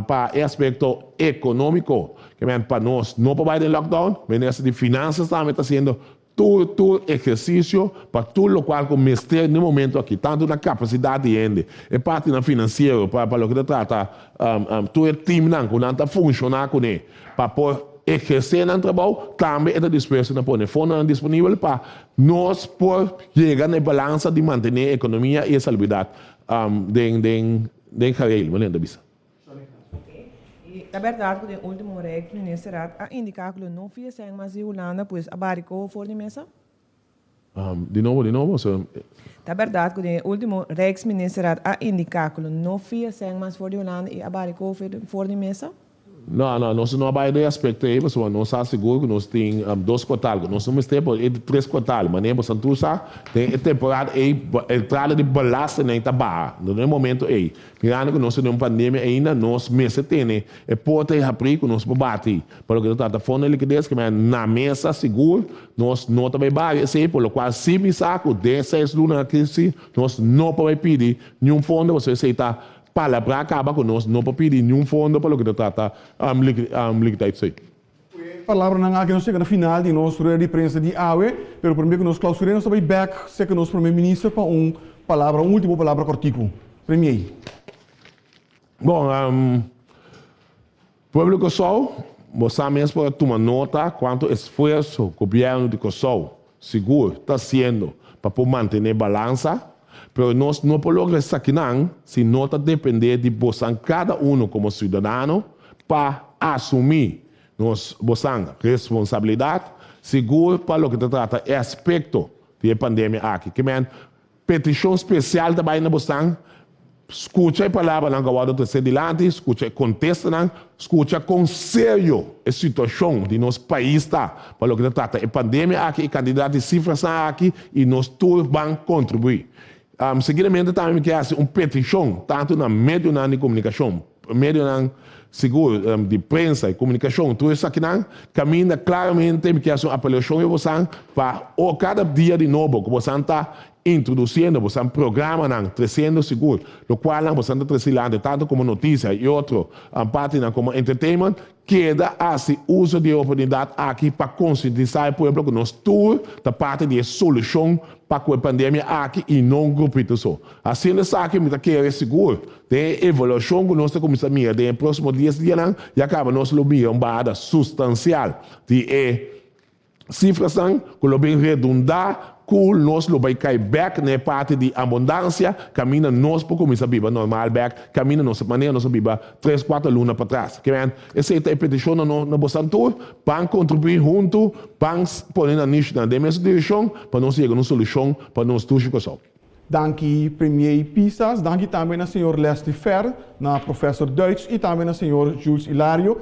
Pa e aspekto ekonómiko, ke men pa nos no por bai den lockdown, Minister di Finansas tambe ta hasiendo tur tur ehersisio pa tur lokual ku mester den momento aki, tantu na kapasidat di hende, e partinan finansiero pa pa loke ta trata tur e teamnan ku nan ta funshoná kuné pa por ehersé nan trabou, tambe e ta dispuesto na pone fondonan disponibel pa nos por yega na e balansa di mantené e ekonomia i e salubridat den den Den gareel, manera ta bisa. I ta bèrdat ku den último Rijksministerraad a indiká ku lo no fia sèn mas di Hulanda, pues a bari koho for di mesa? Di nobo, di nobo? Ta bèrdat ku den e último Rijksministerraad a indiká ku lo no fia sèn mas for di Hulanda i a bari koho for di mesa? No, no, nos no a bai den e aspecto ei, pasobra nos sa sigur cu nos tin dos kwartal, cu nos no mester por e di tres kwartal. Manera bo san tur sa, den e temporada ei entrada di belastingnan ta baha. Enton den e momento ei, mirando cu nos ta den un pandemia ainda, nos mester tene e porta ei habrí cu nos por bati. Pa loke ta trata fondo di likides, ke na mesa sigur nos no ta bai bari esei, por locual si mi sa cu den e seis lunanan aki si nos no por bai pidi niun fondo, pasobra esei ta Palabrá kaba ku nos no por pidi niun fondo pa loke ta trata liquiditeitssteun. Ku e palabranan aki nos yega na final di nos rueda di prensa di awe, pero promé ku nos klausur'é nos ta bai bèk serka nos promé minister pa un palabra, un último palabra kòrtiku. Premier. Bon, pueblo di Kòrsou, bo sa mes por a tuma nota kuantu esfuerso gobièrnu di Kòrsou sigur ta hasiendo pa por mantené balansa, pero nos no por logra esakinan si no ta dependé di bosan kada uno komo siudadano pa asumí nos bosan responsabilidat sigur pa loke ta trata e aspekto di e pandemia aki. Ke men Petishon spesial ta bai na bosnan, skucha e palabranan ku a wòrdu tresé dilanti, skucha e kontestanan, skucha kon serio e situashon di nos pais ta pa loke ta trata e pandemia aki, e kantidat di sifrasnan aki i nos tur ban kontribuí. Seguidamente tambe mi ke hasi un petishon tantu na medionan di komunikashon, medionan. sigur di prensa i komunikashon, tur esakinan kaminda klaramente mi ke hasi un apelashon riba bosan pa o kada dia di nobo ku bosan ta introdusiendo bosan programanan tresiendo sigur lokualnan bosan ta tresi lante tantu komo notisia i otro partinan komo entertainment. Keda hasi uso di e oportunidat aki pa konsientisá e pueblo ku nos tur ta parti di e solushon pa ku e pandemia aki i no un grupito so. Hasiendo esaki mi ta kere sigur den e evaluashon ku nos ta kuminsá mira den e próksimo dies dianan ya kaba nos lo mira un bahada sustansial di e Sifrasnan ku lo bin redundá ku nos lo bai kai bèk na e parti di abundansia kaminda nos por kuminsá biba normal bèk, kaminda nos manera nos a biba tres kuater luna patras. Ke men, esei ta e petishon na nos na bosan tur, ban kontribuí huntu, ban pone nan nishnan den mesun direkshon pa nos yega na un solushon pa nos dushi Kòrsou. Danki Premier Pisas, danki tambe na señor Leslie Fer, na Professor Duits y tambe na señor Jules Hilario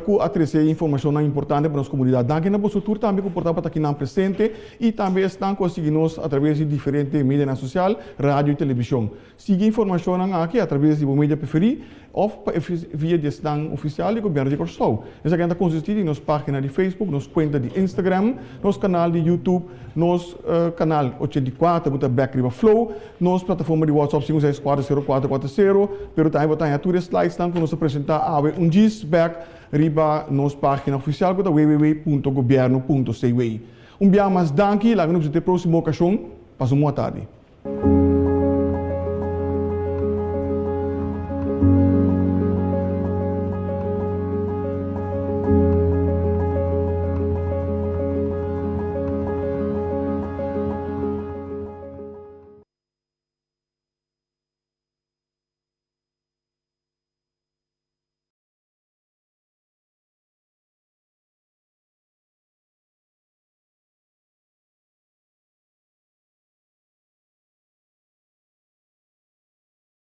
cu a trece informacionnan importante pa nos comunidad. Danki na boso tur tambe cu por tabata akinan presente y tambe esnan cu a sigui nos a traves di diferente medianan social, radio y television. Sigui informacionnan aki a traves di bo media preferi of pa via di esnan oficial di Gobierno di Corsou. Esakinan ta consisti di nos pagina di Facebook, nos cuenta di Instagram, nos canal di YouTube, nos canal 84 cu ta bek riba Flow, nos plataforma di WhatsApp 5640440, pero tambe bo ta haña tur e slidesnan cu nos a presenta awe un djis bek riba nos pagina oficial cu ta www.gobierno.cw. Un bia mas danki, laga nos bisita e proximo ocasion. Pasa un bon atardi.